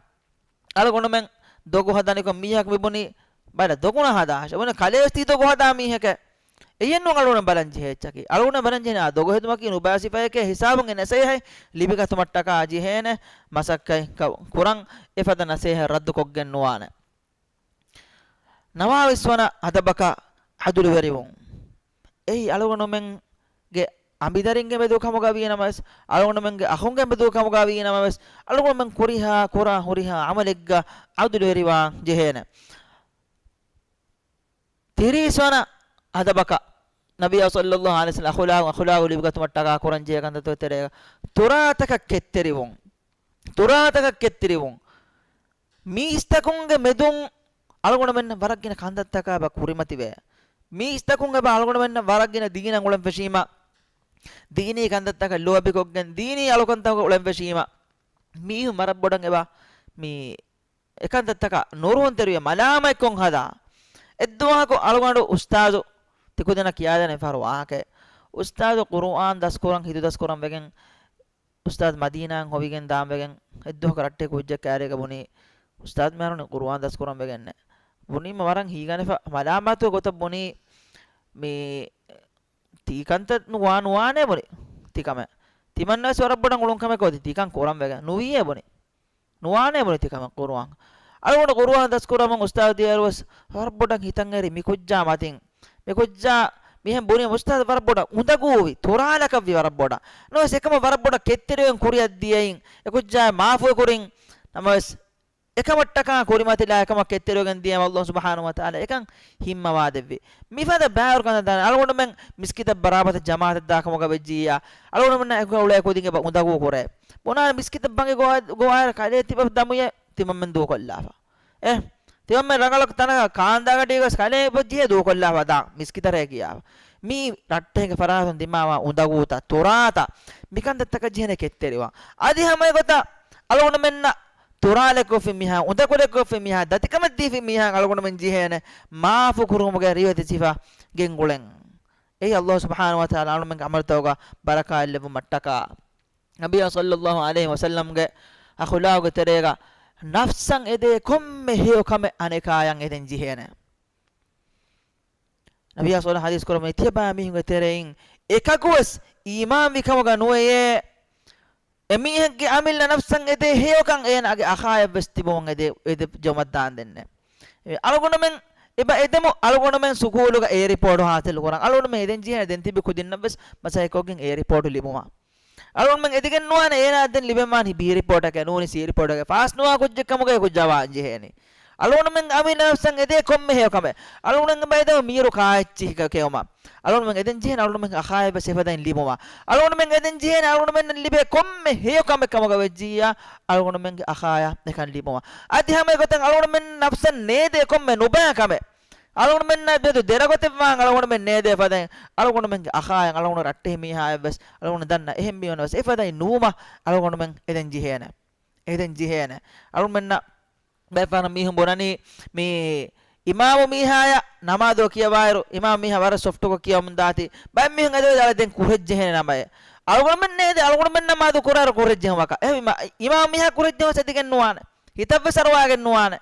އަޅުގަނޑުމެން ދޮގު ހަދަނިކޮށް މީހަކު މިބުނީ، ބަލަ ދޮގުނަށް ހަދާށޭ. ބުނެ ކަލޭ ވެސް ތީ ދޮގު ހަދާ މީހެކޭ. އެއްޔެއްނު އަޅުގަނޑު ބަލަން ޖެހޭ އެއްޗަކީ. އަޅުގަނޑު ބަލަން ޖެހޭނެ އާ ދޮގު ހެދުމަކީ ނުބާ ސިފައެކޭ ހިސާބުން އެ ނަސޭހަތް ލިބިގަތުމަށްޓަކާ ޖެހޭނެ މަސައްކަތް ކަ-، ކުރަން އެފަދަ ނަސޭހަތް ރައްދުކޮށްގެން ނުވާނެ. ނަވާވީސް ވަނަ އަދަބަކަށް ޢަދުލުވެރިވުން. އެއީ އަޅުގަނޑުމެންގެ އަނބިދަރިންގެ މެދު ކަމުގަ ވީނަމަވެސް، އަޅުގަނޑުމެންގެ އަޚުންގެ މެދު ކަމުގަ ވީނަމަވެސް، އަޅުގަނޑުމެން ކުރިހާ ކުރާ ހުރިހާ ޢަމަލެއްގަ ޢަދުލުވެރިވާން ޖެހޭނެ. ތިރީސް ވަނަ އަދަބަކަށް ނަބިއްޔާ ޞައްލައްލާހު ޢަލައިހި ވަސައްލަމް އަޚުލާގު، އަޚުލާގު ލިބިގަތުމަށްޓަކާ ކުރަންޖެހޭ ކަންތައްތަކުގެ ތެރޭގަ ތުރާތަކަށް ކެތްތެރިވުން. ތުރާތަކަށް ކެތްތެރިވުން. މީސްތަކުންގެ މެދުން އަޅުގަނޑުމެންނަށް ވަރަށް ގިނަ ކަންތައްތަކާ އެބަ ކުރިމަތިވޭ. މީސްތަކުން އެބަ އަޅުގަނޑުމެންނަށް ވަރަށް ގިނަ ދީނަށް އުޅެން ފެށީމަ، ދީނީ ކަންތައްތަކަށް ލޯބިކޮށްގެން، ދީނީ އަޅުކަންތަކަށް އުޅެން ފެށީމަ، މީހުން ވަރަށް ބޮޑަށް އެބަ މި އެކަންތައްތަކަށް ނުރުހުންތެރިވެ މަލާމަތްކޮށް ހަދާ. އެއްދުވަހަކު އަޅުގަނޑު އުސްތާޒު ތިކުދިންނަށް ކިޔާދޭނެ ފަހަރު ވާހަކައެއް. އުސްތާޒު ޤުރުއާން ދަސްކުރަން ހިތުދަސްކުރަން ވެގެން އުސްތާޛު މަދީނާއަށް ހޮވިގެން ދާން ވެގެން އެއްދުވަހަކު ރައްޓެހި ކުއްޖެއް ކައިރީގަ ބުނީ، އުސްތާޛު މިހާރު ނި ޤުރުއާން ދަސްކުރަން ވެގެންނޭ. ބުނީމަ ވަރަށް ހީގަނެފަ މަލާމާތު ގޮތަށް ބުނީ، މި ތިކަންތައް ނުވާ ނުވާނޭ ބުނި ތިކަމެއް. ތިމަންނަވެސް ވަރަށް ބޮޑަށް އުޅުން ކަމެއް ކޮށްދި ތިކަން ކުރަން ވެގެން ނުވީއޭ ބުނި. ނުވާނޭ ބުނި ތިކަމެއް ޤުރުއާން. އަޅުގަނޑު ޤުރުއާން ދަސްކުރަމުން އުސްތާޛު ދިޔައިރުވެސް ވަރަށް ބޮޑަށް ހިތަށް އެރި މި ކުއްޖާ މަތިން. މި ކުއްޖާ މިހެން ބުނި އުސްތާޛު ވަރަށް ބޮޑަށް އުނދަގޫވި، ތުރާލަކަށްވި ވަރަށް ބޮޑަށް. ނަމަވެސް އެކަމަށް ވަރަށް ބޮޑަށް ކެތްތެރިވެގެން ކުރިއަށް ދިޔައިން އެ ކުއްޖާ މާފުވެ ކުރިން. ނަމަވެސް އެކަމަށްޓަކާ ކުރިމަތިލާ އެކަމަށް ކެތްތެރިވެގެން ދިޔައިމަ ﷲ ސުބްޙާނަހޫ ވަތަޢާލާ އެކަން ހިންމަވާދެއްވި. މިފަދަ ބައިވަރު ކަންތައް ދާނެ. އަޅުގަނޑުމެން މިސްކިތަށް ބަރާބަރަށް ޖަމާޢަތަށް ދާކަމުގަ ވެއްޖިއްޔާ، އަޅުގަނޑުމެންނާ އެކު އުޅޭ ކުދިން އެބަ އުނދަގޫ ކުރޭ. ބުނާނެ މިސްކިތަށް ބަނގި ގޮވާ، ގޮވާއިރު ކަލޭ ތިބަ ދަމުޔޭ ތިމަންމެން ދޫކޮށްލާފަ. އެ، ތިމަންމެން ރަނގަޅަށް ތަނަކަށް ކާންދާގަޑީގަސް ކަލޭ އެބަ ޖެހޭ ދޫކޮށްލާފަ ދާ މިސްކިތަށޭ ކިޔާފަ. މީ ރައްޓެހިގެ ފަރާތުން ދިމާވާ އުނދަގޫތައް، ތުރާތައް، މިކަންތައްތަކަށް ޖެހޭނެ ކެތްތެރިވާން. އަދި ހަމަ އެގޮތަށް އަޅުގަނޑުމެންނަށް ތުރާލެއްކޮށްފި މީހާ، އުނދަކުލެއްކޮށްފި މީހާ، ދަތިކަމެއް ދީފި މީހާ އަޅުގަނޑުމެން ޖެހޭނެ މާފު ކުރުމުގެ ރިވެތި ސިފަ ގެންގުޅެން. އެއީ ﷲ ސުބްޙާނަހޫ ވަތަޢާލާ އަޅުމެންގެ ޢަމަލުތަކުގަ ބަރަކާތް ލެއްވުމަށްޓަކާ. ނަބިއްޔާ ޞައްލައްލާހު ޢަލައިހި ވަސައްލަމްގެ އަޚުލާގުގެ ތެރޭގަ ނަފްސަށް އެދޭ ކޮންމެ ހެޔޮ ކަމެއް އަނެކާޔަށް އެދެން ޖެހޭނެ. ނަބިއްޔާ ޞައްލައްލާހު ޢަލައިހި ވަސައްލަމް ތިޔަބައިމީހުންގެ ތެރެއިން އެކަކުވެސް އީމާންވި ކަމުގަ ނުވެޔޭ، އެމީހެއްގެ އަމިއްލަ ނަފްސަށް އެދޭ ހެޔޮކަން އޭނާގެ އަޚާޔަށްވެސް ތިބުމުން އެދެ، އެދެ ޖެހުމަށް ދާންދެންނެ. އަޅުގަނޑުމެން އެބަ އެދެމު، އަޅުގަނޑުމެން ސުކޫލުގަ އޭރިޕޯޓު ހާސިލު ކުރަން. އަޅުގަނޑުމެން އެދެން ޖެހޭނެ ދެން ތިބި ކުދިންނަށްވެސް މަސައްކަތްކޮށްގެން އޭރިޕޯޓު ލިބުމަށް. އަޅުގަނޑުމެން އެދިގެން ނުވާނެ އޭނާ ދެން ލިބެންވާން ބީރިޕޯޓަކަށް ނޫނީ ސީރިޕޯޓަކަށް ފާސް ނުވާ ކުއްޖެއް ކަމުގައި ކުއްޖާ ވާން ޖެހޭނީ. އަޅުގަނޑުމެން އަމިއްލަ ނަފްސަށް އެދޭ ކޮންމެ ހެޔޮ ކަމެއް. އަޅުގަނޑުމެން ބައިދަވަ މީރު ކާއެއްޗިހި ކެއުމަށް. އަޅުގަނޑުމެން އެދެން ޖެހޭނެ އަޅުގަނޑުމެން އަޚާޔަށްވެސް އެފަދައިން ލިބުމަށް. އަޅުގަނޑުމެން އެދެން ޖެހޭނެ އަޅުގަނޑުމެންނަށް ލިބޭ ކޮންމެ ހެޔޮ ކަމެއް ކަމުގަ ވެއްޖިއްޔާ އަޅުގަނޑުމެންގެ އަޚާޔަށް އެކަން ލިބުމަށް. އަދި ހަމަ އެގޮތަށް އަޅުގަނޑުމެން ނަފްސަށް ނޭދޭ ކޮންމެ ނުބައި ކަމެއް. އަޅުގަނޑުމެންނަށް މެދު ދެރަގޮތެއްވާން އަޅުގަނޑުމެން ނޭދޭ ފަދައިން އަޅުގަނޑުމެންގެ އަޚާޔަށް އަޅުގަނޑު ރައްޓެހި މީހާއަށްވެސް އަޅުގަނޑު ދަންނަ އެހެން މީހުންނަށްވެސް އެފަދައިން ނުވުމަށް އަޅުގަނޑުމެން އެދެން ޖެހޭނެ. އެދެން ޖެހޭނެ. އަޅުގަނޑުމެންނަށް ބައެއްފަހަރު މީހުން ބުނަނީ މި އިމާމު މީހާޔަށް ނަމާދު ކިޔަވާއިރު، އިމާމު މީހާ ވަރަށް ސޮފްޓުކޮށް ކިޔަވަމުން ދާތީ، ބައެއް މީހުން އެދެވޭ ދާޅަ ދެން ކުރެއްޖެހޭނެ ނަމައޭ. އަޅުގަނޑުމެން ނޭދޭ، އަޅުގަނޑުމެން ނަމާދު ކުރާއިރު ކުރެއްޖެހުމަކަށް. އެހެންވީމަ އިމާމު މީހާ ކުރެއްޖެހުމަސް އެދިގެން ނުވާނެ. ހިތަށްވެސް އަރުވާގެން ނުވާނެ.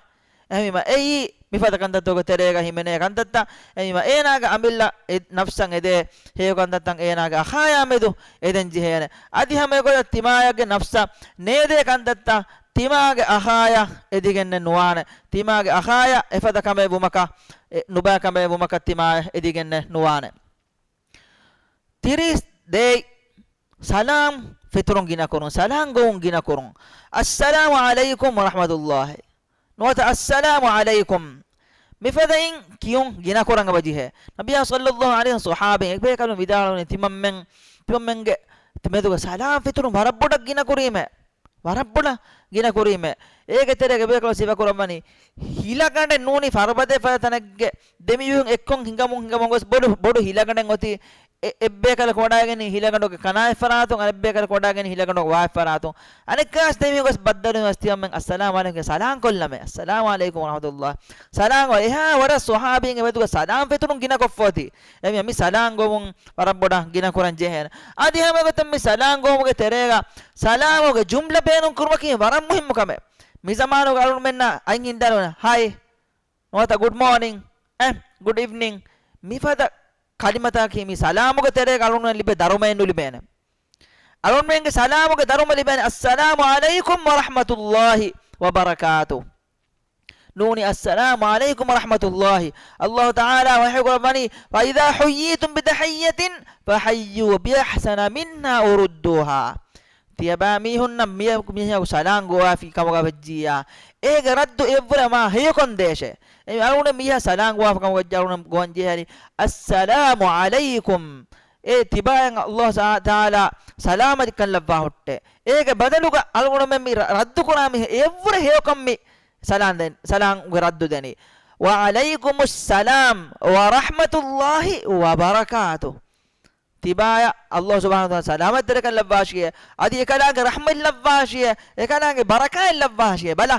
އެހެންވީމަ އެއީ މިފަދަ ކަންތައްތަކުގެ ތެރޭގަ ހިމެނޭ ކަންތައްތައް. އެހެންވީމަ އޭނާގެ އަމިއްލަ އެ ނަފްސަށް އެދޭ ހެޔޮ ކަންތައްތައް އޭނާގެ އަޚާޔާ މެދު އެދެން ޖެހޭނެ. އަދި ހަމައެގޮތަށް ތިމާޔަށްގެ ނަފްސަށް ނޭދޭ ކަންތައްތައް ތިމާގެ އަޚާޔަށް އެދިގެންނެއް ނުވާނެ. ތިމާގެ އަޚާޔަށް އެފަދަ ކަމެއް ވުމަކަށް، އެ، ނުބައި ކަމެއް ވުމަކަށް ތިމާޔަށް އެދިގެންނެއް ނުވާނެ. ތިރީސް ދޭއް ސަލާމް ފެތުރުން ގިނަކުރުން، ސަލާމް ގޮވުން ގިނަކުރުން. އައްސަލާމު ޢަލައިކުމް ވަރަޙްމަތުﷲ. ނުވަތަ އައްސަލާމު ޢަލައިކުމް. މިފަދައިން ކިޔުން ގިނަކުރަން އެބަ ޖެހޭ. ނަބިއްޔާ ޞައްލައްލާހު ޢަލައިހި ވަސައްލަމް ޞަޙާބީން އެކިބޭކަލުން ވިދާޅުވަނީ ތިމަންމެން، ތިމަންމެންގެ މެދުގަ ސަލާމް ފެތުރުން ވަރަށް ބޮޑަށް ގިނަކުރީމޭ. ވަރަށް ބޮޑަށް ގިނަކުރީމޭ. އޭގެ ތެރޭގަ އެކިބޭކަލުން ސިފަކުރައްވަނީ ހިލަގަނޑެއް ނޫނީ ފަރުބަދައެއް ފަދަ ތަނެއްގެ ދެމިވިހުން އެއްކޮށް ހިނގަމުން ހިނގަމުން ގޮސް ބޮޑު، ބޮޑު ހިލަގަނޑެއް އޮތީ. އެ، އެއްބޭކަލަކު ވަޑައިގެން ހިލަގަނޑުގެ ކަނާތް ފަރާތުން، އަނެއްބޭކަލަކު ވަޑައިގެން ހިލަގަނޑުގެ ވާހެއް ފަރާތުން. އަނެއްކާސް ދެމި ގޮސް ބައްދަލުވެސް ތިމަންމެން އައްސަލާމު ޢަލައިކުމް ސަލާމް ކޮށްލަމޭ. އައްސަލާމު ޢަލައިކުމް ވަރަޙްމަތުﷲ. ސަލާމް އެހާ ވަރަށް ޞަޙާބީންގެ މެދުގަ ސަލާމް ފެތުރުން ގިނަކޮށްފަ އޮތީ. އެމީ މި ސަލާމް ގޮވުން ވަރަށް ބޮޑަށް ގިނަކުރަން ޖެހޭނެ. އަދި ހަމަ ގޮތަށް މި ސަލާމް ގޮވުމުގެ ތެރޭގަ ސަލާމުގެ ޖުމްލަ ބޭނުން ކުރުމަކީ ވަރަށް މުހިއްމު ކަމެއް. މި ޒަމާނުގަ އަޅުގަނޑުމެންނަށް އަތް ހިންދާނެ ހައި. ނުވަތަ ގުޑް މޯނިން، އެ، ގުޑް އިވްނިން، މިފަދަ ކަލިމަތަކީ މި ސަލާމުގެ ތެރޭގަ އަޅުގަނޑުމެން ލިބޭ ދަރުމައެއް ނުލިބޭނެ. އަޅުގަނޑުމެންގެ ސަލާމުގެ ދަރުމަ ލިބޭނެ، އައްސަލާމު ޢަލައިކުމް ވަރަޙްމަތުﷲ ވަބަރަކާތު. ނޫނީ، އައްސަލާމު ޢަލައިކުމް ވަރަޙްމަތުﷲ. ﷲ ތަޢާލާ ވަޙީ ކުރައްވަނީ، وَإِذَا حُيِّيتُم بِتَحِيَّةٍ فَحَيُّوا بِأَحْسَنَ مِنْهَا أَوْ رُدُّوهَا. ތިޔަބައިމީހުންނަށް މި، މީހަކު ސަލާން ގޮވާފި ކަމުގަ ވެއްޖިއްޔާ، އޭގެ ރައްދު އެއްވުރެ މާ ހެޔޮކޮށްދޭށޭ. އެ އަޅުގަނޑު މީހާ ސަލާން ގޮވާފި ކަމުގަ ވެއްޖެ އަޅުގަނޑު ގޮވަން ޖެހޭނީ، އައްސަލާމު ޢަލައިކުމް. އޭ ތިބާޔަށް ﷲ ތަޢާލާ ސަލާމަތްކަން ލައްވާ ހުއްޓޭ. އޭގެ ބަދަލުގަ އަޅުގަނޑުމެން މި ރަ-، ރައްދު ކުރާ މީހާ އެއްވުރެ ހެޔޮކަން މި ސަލާން ދެން، ސަލާމްގެ ރައްދު ދެނީ. وَعَلَيْكُمُ السَّلَامُ وَرَحْمَةُ اللَّهِ وَبَرَكَاتُهُ. ތިބާޔަށް ﷲ ސުބްޙާނަހޫ ވަތަޢާލާ ސަލާމަތްތެރިކަން ލައްވާށިއޭ، އަދި އެކަލާނގެ ރަޙްމަތް ލައްވާށިއޭ، އެކަލާނގެ ބަރަކާތް ލައްވާށިއޭ. ބަލަ،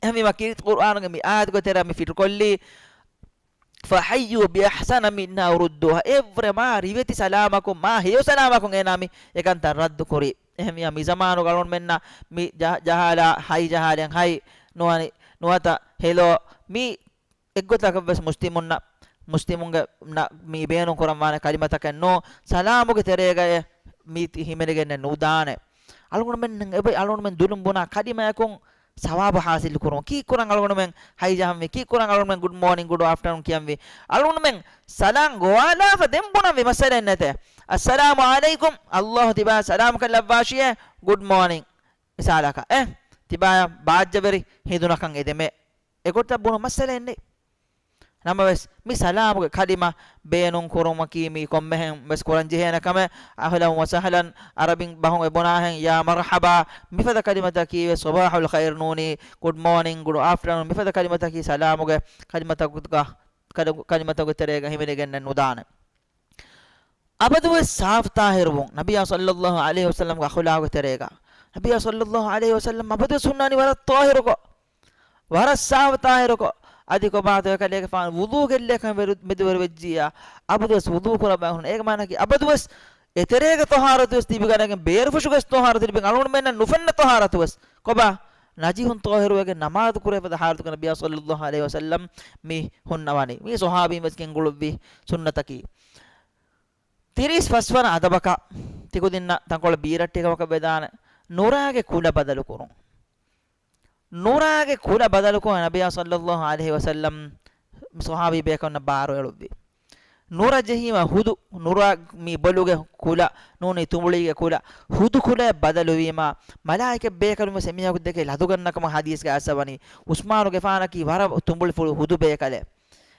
އެހެންވީމަ ކީރިތި ޤުރްއާނުގެ މި އާޔަތުގެ ތެރެއަށް މި ފިޓުކޮށްލީ، فَحَيُّوا بِأَحْسَنَ مِنْهَا أَوْ رُدُّوهَا. އެއްވުރެ މާ ރިވެތި ސަލާމަކުން، މާ ހެޔޮ ސަލާމަކުން އޭނާ މި އެކަންތައް ރައްދު ކުރީ. އެހެންވިޔާ މި ޒަމާނުގަ އަޅުގަނޑުމެންނަށް މި ޖަ-، ޖަހާލާ، ހައި ޖަހާލެން ހައި، ނުވަތަ ހެލޯ، މި އެއްގޮތަކަށްވެސް މުސްލިމުންނަށް، މުސްލިމުންގެ ނަ-، މި ބޭނުން ކުރަންވާނެ ކަލިމަތަކެއް ނޫން. ސަލާމުގެ ތެރޭގައި މީ ތި-، ހިމެނިގެންނެއް ނުދާނެ. އަޅުގަނޑުމެން އެބަ-، އަޅުގަނޑުމެން ދުލުން ބުނާ ކަލިމަޔަކުން ސަވާބު ހާސިލު ކުރުން. ކީއްކުރަން އަޅުގަނޑުމެން ހައި ޖަހަންވީ؟ ކީއްކުރަން އަޅުގަނޑުމެން ގުޑް މޯނިން، ގުޑް އާފްޓަރނޫން ކިޔަންވީ؟ އަޅުގަނޑުމެން ސަލާމް ގޮވާލާފަ ދެން ބުނަންވީ، މައްސަލައެއް ނެތޭ. އައްސަލާމު ޢަލައިކުމް، ﷲ ތިބާ ސަލާމް ކަށް ލައްވާށިއޭ، ގުޑް މޯނިން. މިސާލަކަށް، އެ، ތިބާޔަށް ބާއްޖަވެރި ހިނދުނަކަށް އެދެމޭ. އެގޮތަށް ބުނުން މައްސަލައެއް ނެތް. ނަމަވެސް، މި ސަލާމުގެ ކަލިމަ ބޭނުން ކުރުމަކީ މީ ކޮންމެހެން ވެސް ކުރަން ޖެހޭނެ ކަމެއް. އަހްލަން ވަސަހްލަން، އަރަބިން ބަހުން އެބުނާހެން، ޔާ މަރްޙަބާ، މިފަދަ ކަލިމަތަކީ ވެސް ޞަބާޙުލް ޚައިރް ނޫނީ، ގުޑް މޯނިން، ގުޑް އާފްޓަރނޫން، މިފަދަ ކަލިމަތަކީ ސަލާމުގެ ކަލިމަތަކުގަ-، ކަލި-، ކަލިމަތުގެ ތެރޭގަ ހިމެނިގެންނެއް ނުދާނެ. އަބަދުވެސް ސާފު ޠާހިރުވުން، ނަބިއްޔާ ޞައްލައްލާހު ޢަލައިހި ވަސައްލަމްގެ އަޚުލާގު ތެރޭގަ، ނަބިއްޔާ ޞައްލައްލާހު ޢަލައިހި ވަސައްލަމް އަބަދުވެސް ހުންނާނީ ވަރަށް ޠާހިރުކޮށް، ވަރަށް ސާފު ޠާހިރުކޮށް. އަދި ކޮބާތޯ އެކަލޭގެފާނު ވުޟޫ ގެއްލޭކަން ވެރު-، މެދުވެރިވެއްޖިއްޔާ، އަބަދުވެސް ވުޟޫ ކުރައްވާ ހުންނަ. އޭގެ މާނައަކީ އަބަދުވެސް އެތެރޭގެ ޠަހާރަތުވެސް ލިބިގަނެގެން، ބޭރުފުށުގެ ޠަހާރަތު ލިބިގެން، އަޅުގަނޑުމެންނަށް ނުފެންނަ ޠަހާރަތުވެސް ކޮބާ؟ ނަޖިހުން ޠާހިރުވެގެން ނަމާދު ކުރެވޭ ފަދަ ޙާލަތުގަ ނަބިއްޔާ ޞައްލައްލާހު ޢަލައިހި ވަސައްލަމް މި ހުންނަވަނީ. މީ ޞަޙާބީން ވެސް ގެންގުޅުއްވި ސުންނަތަކީ. ތިރީސް ފަސްވަނަ އަދަބަކަށް ތިކުދިންނަށް ތަންކޮޅެއް ބީރައްޓެހި ކަމަކަށް ވެދާނެ. ނުރާގެ ކުލަ ބަދަލުކުރުން. ނުރާގެ ކުލަ ބަދަލުކޮށް ނަބިއްޔާ ޞައްލައްލާހު ޢަލައިހި ވަސައްލަމް ޞަޙާބީ ބޭކަލުންނަށް ބާރު އެޅުއްވި. ނުރަ ޖެހީމަ ހުދު، ނުރާ މި ބޮލުގެ ކުލަ، ނޫނީ ތުނބުޅީގެ ކުލަ، ހުދު ކުލައެއް ބަދަލުވީމަ، މަލާއިކަ ބޭކަލުން ވެސް އެމީހަކު ދެކެ ލަދުގަންނަ ކަމަށް ޙަދީޘްގަ އައިސްފަވަނީ. ޢުސްމާނުގެފާނަކީ ވަރަށް ތުނބުޅިފުޅު ހުދު ބޭކަލެއް.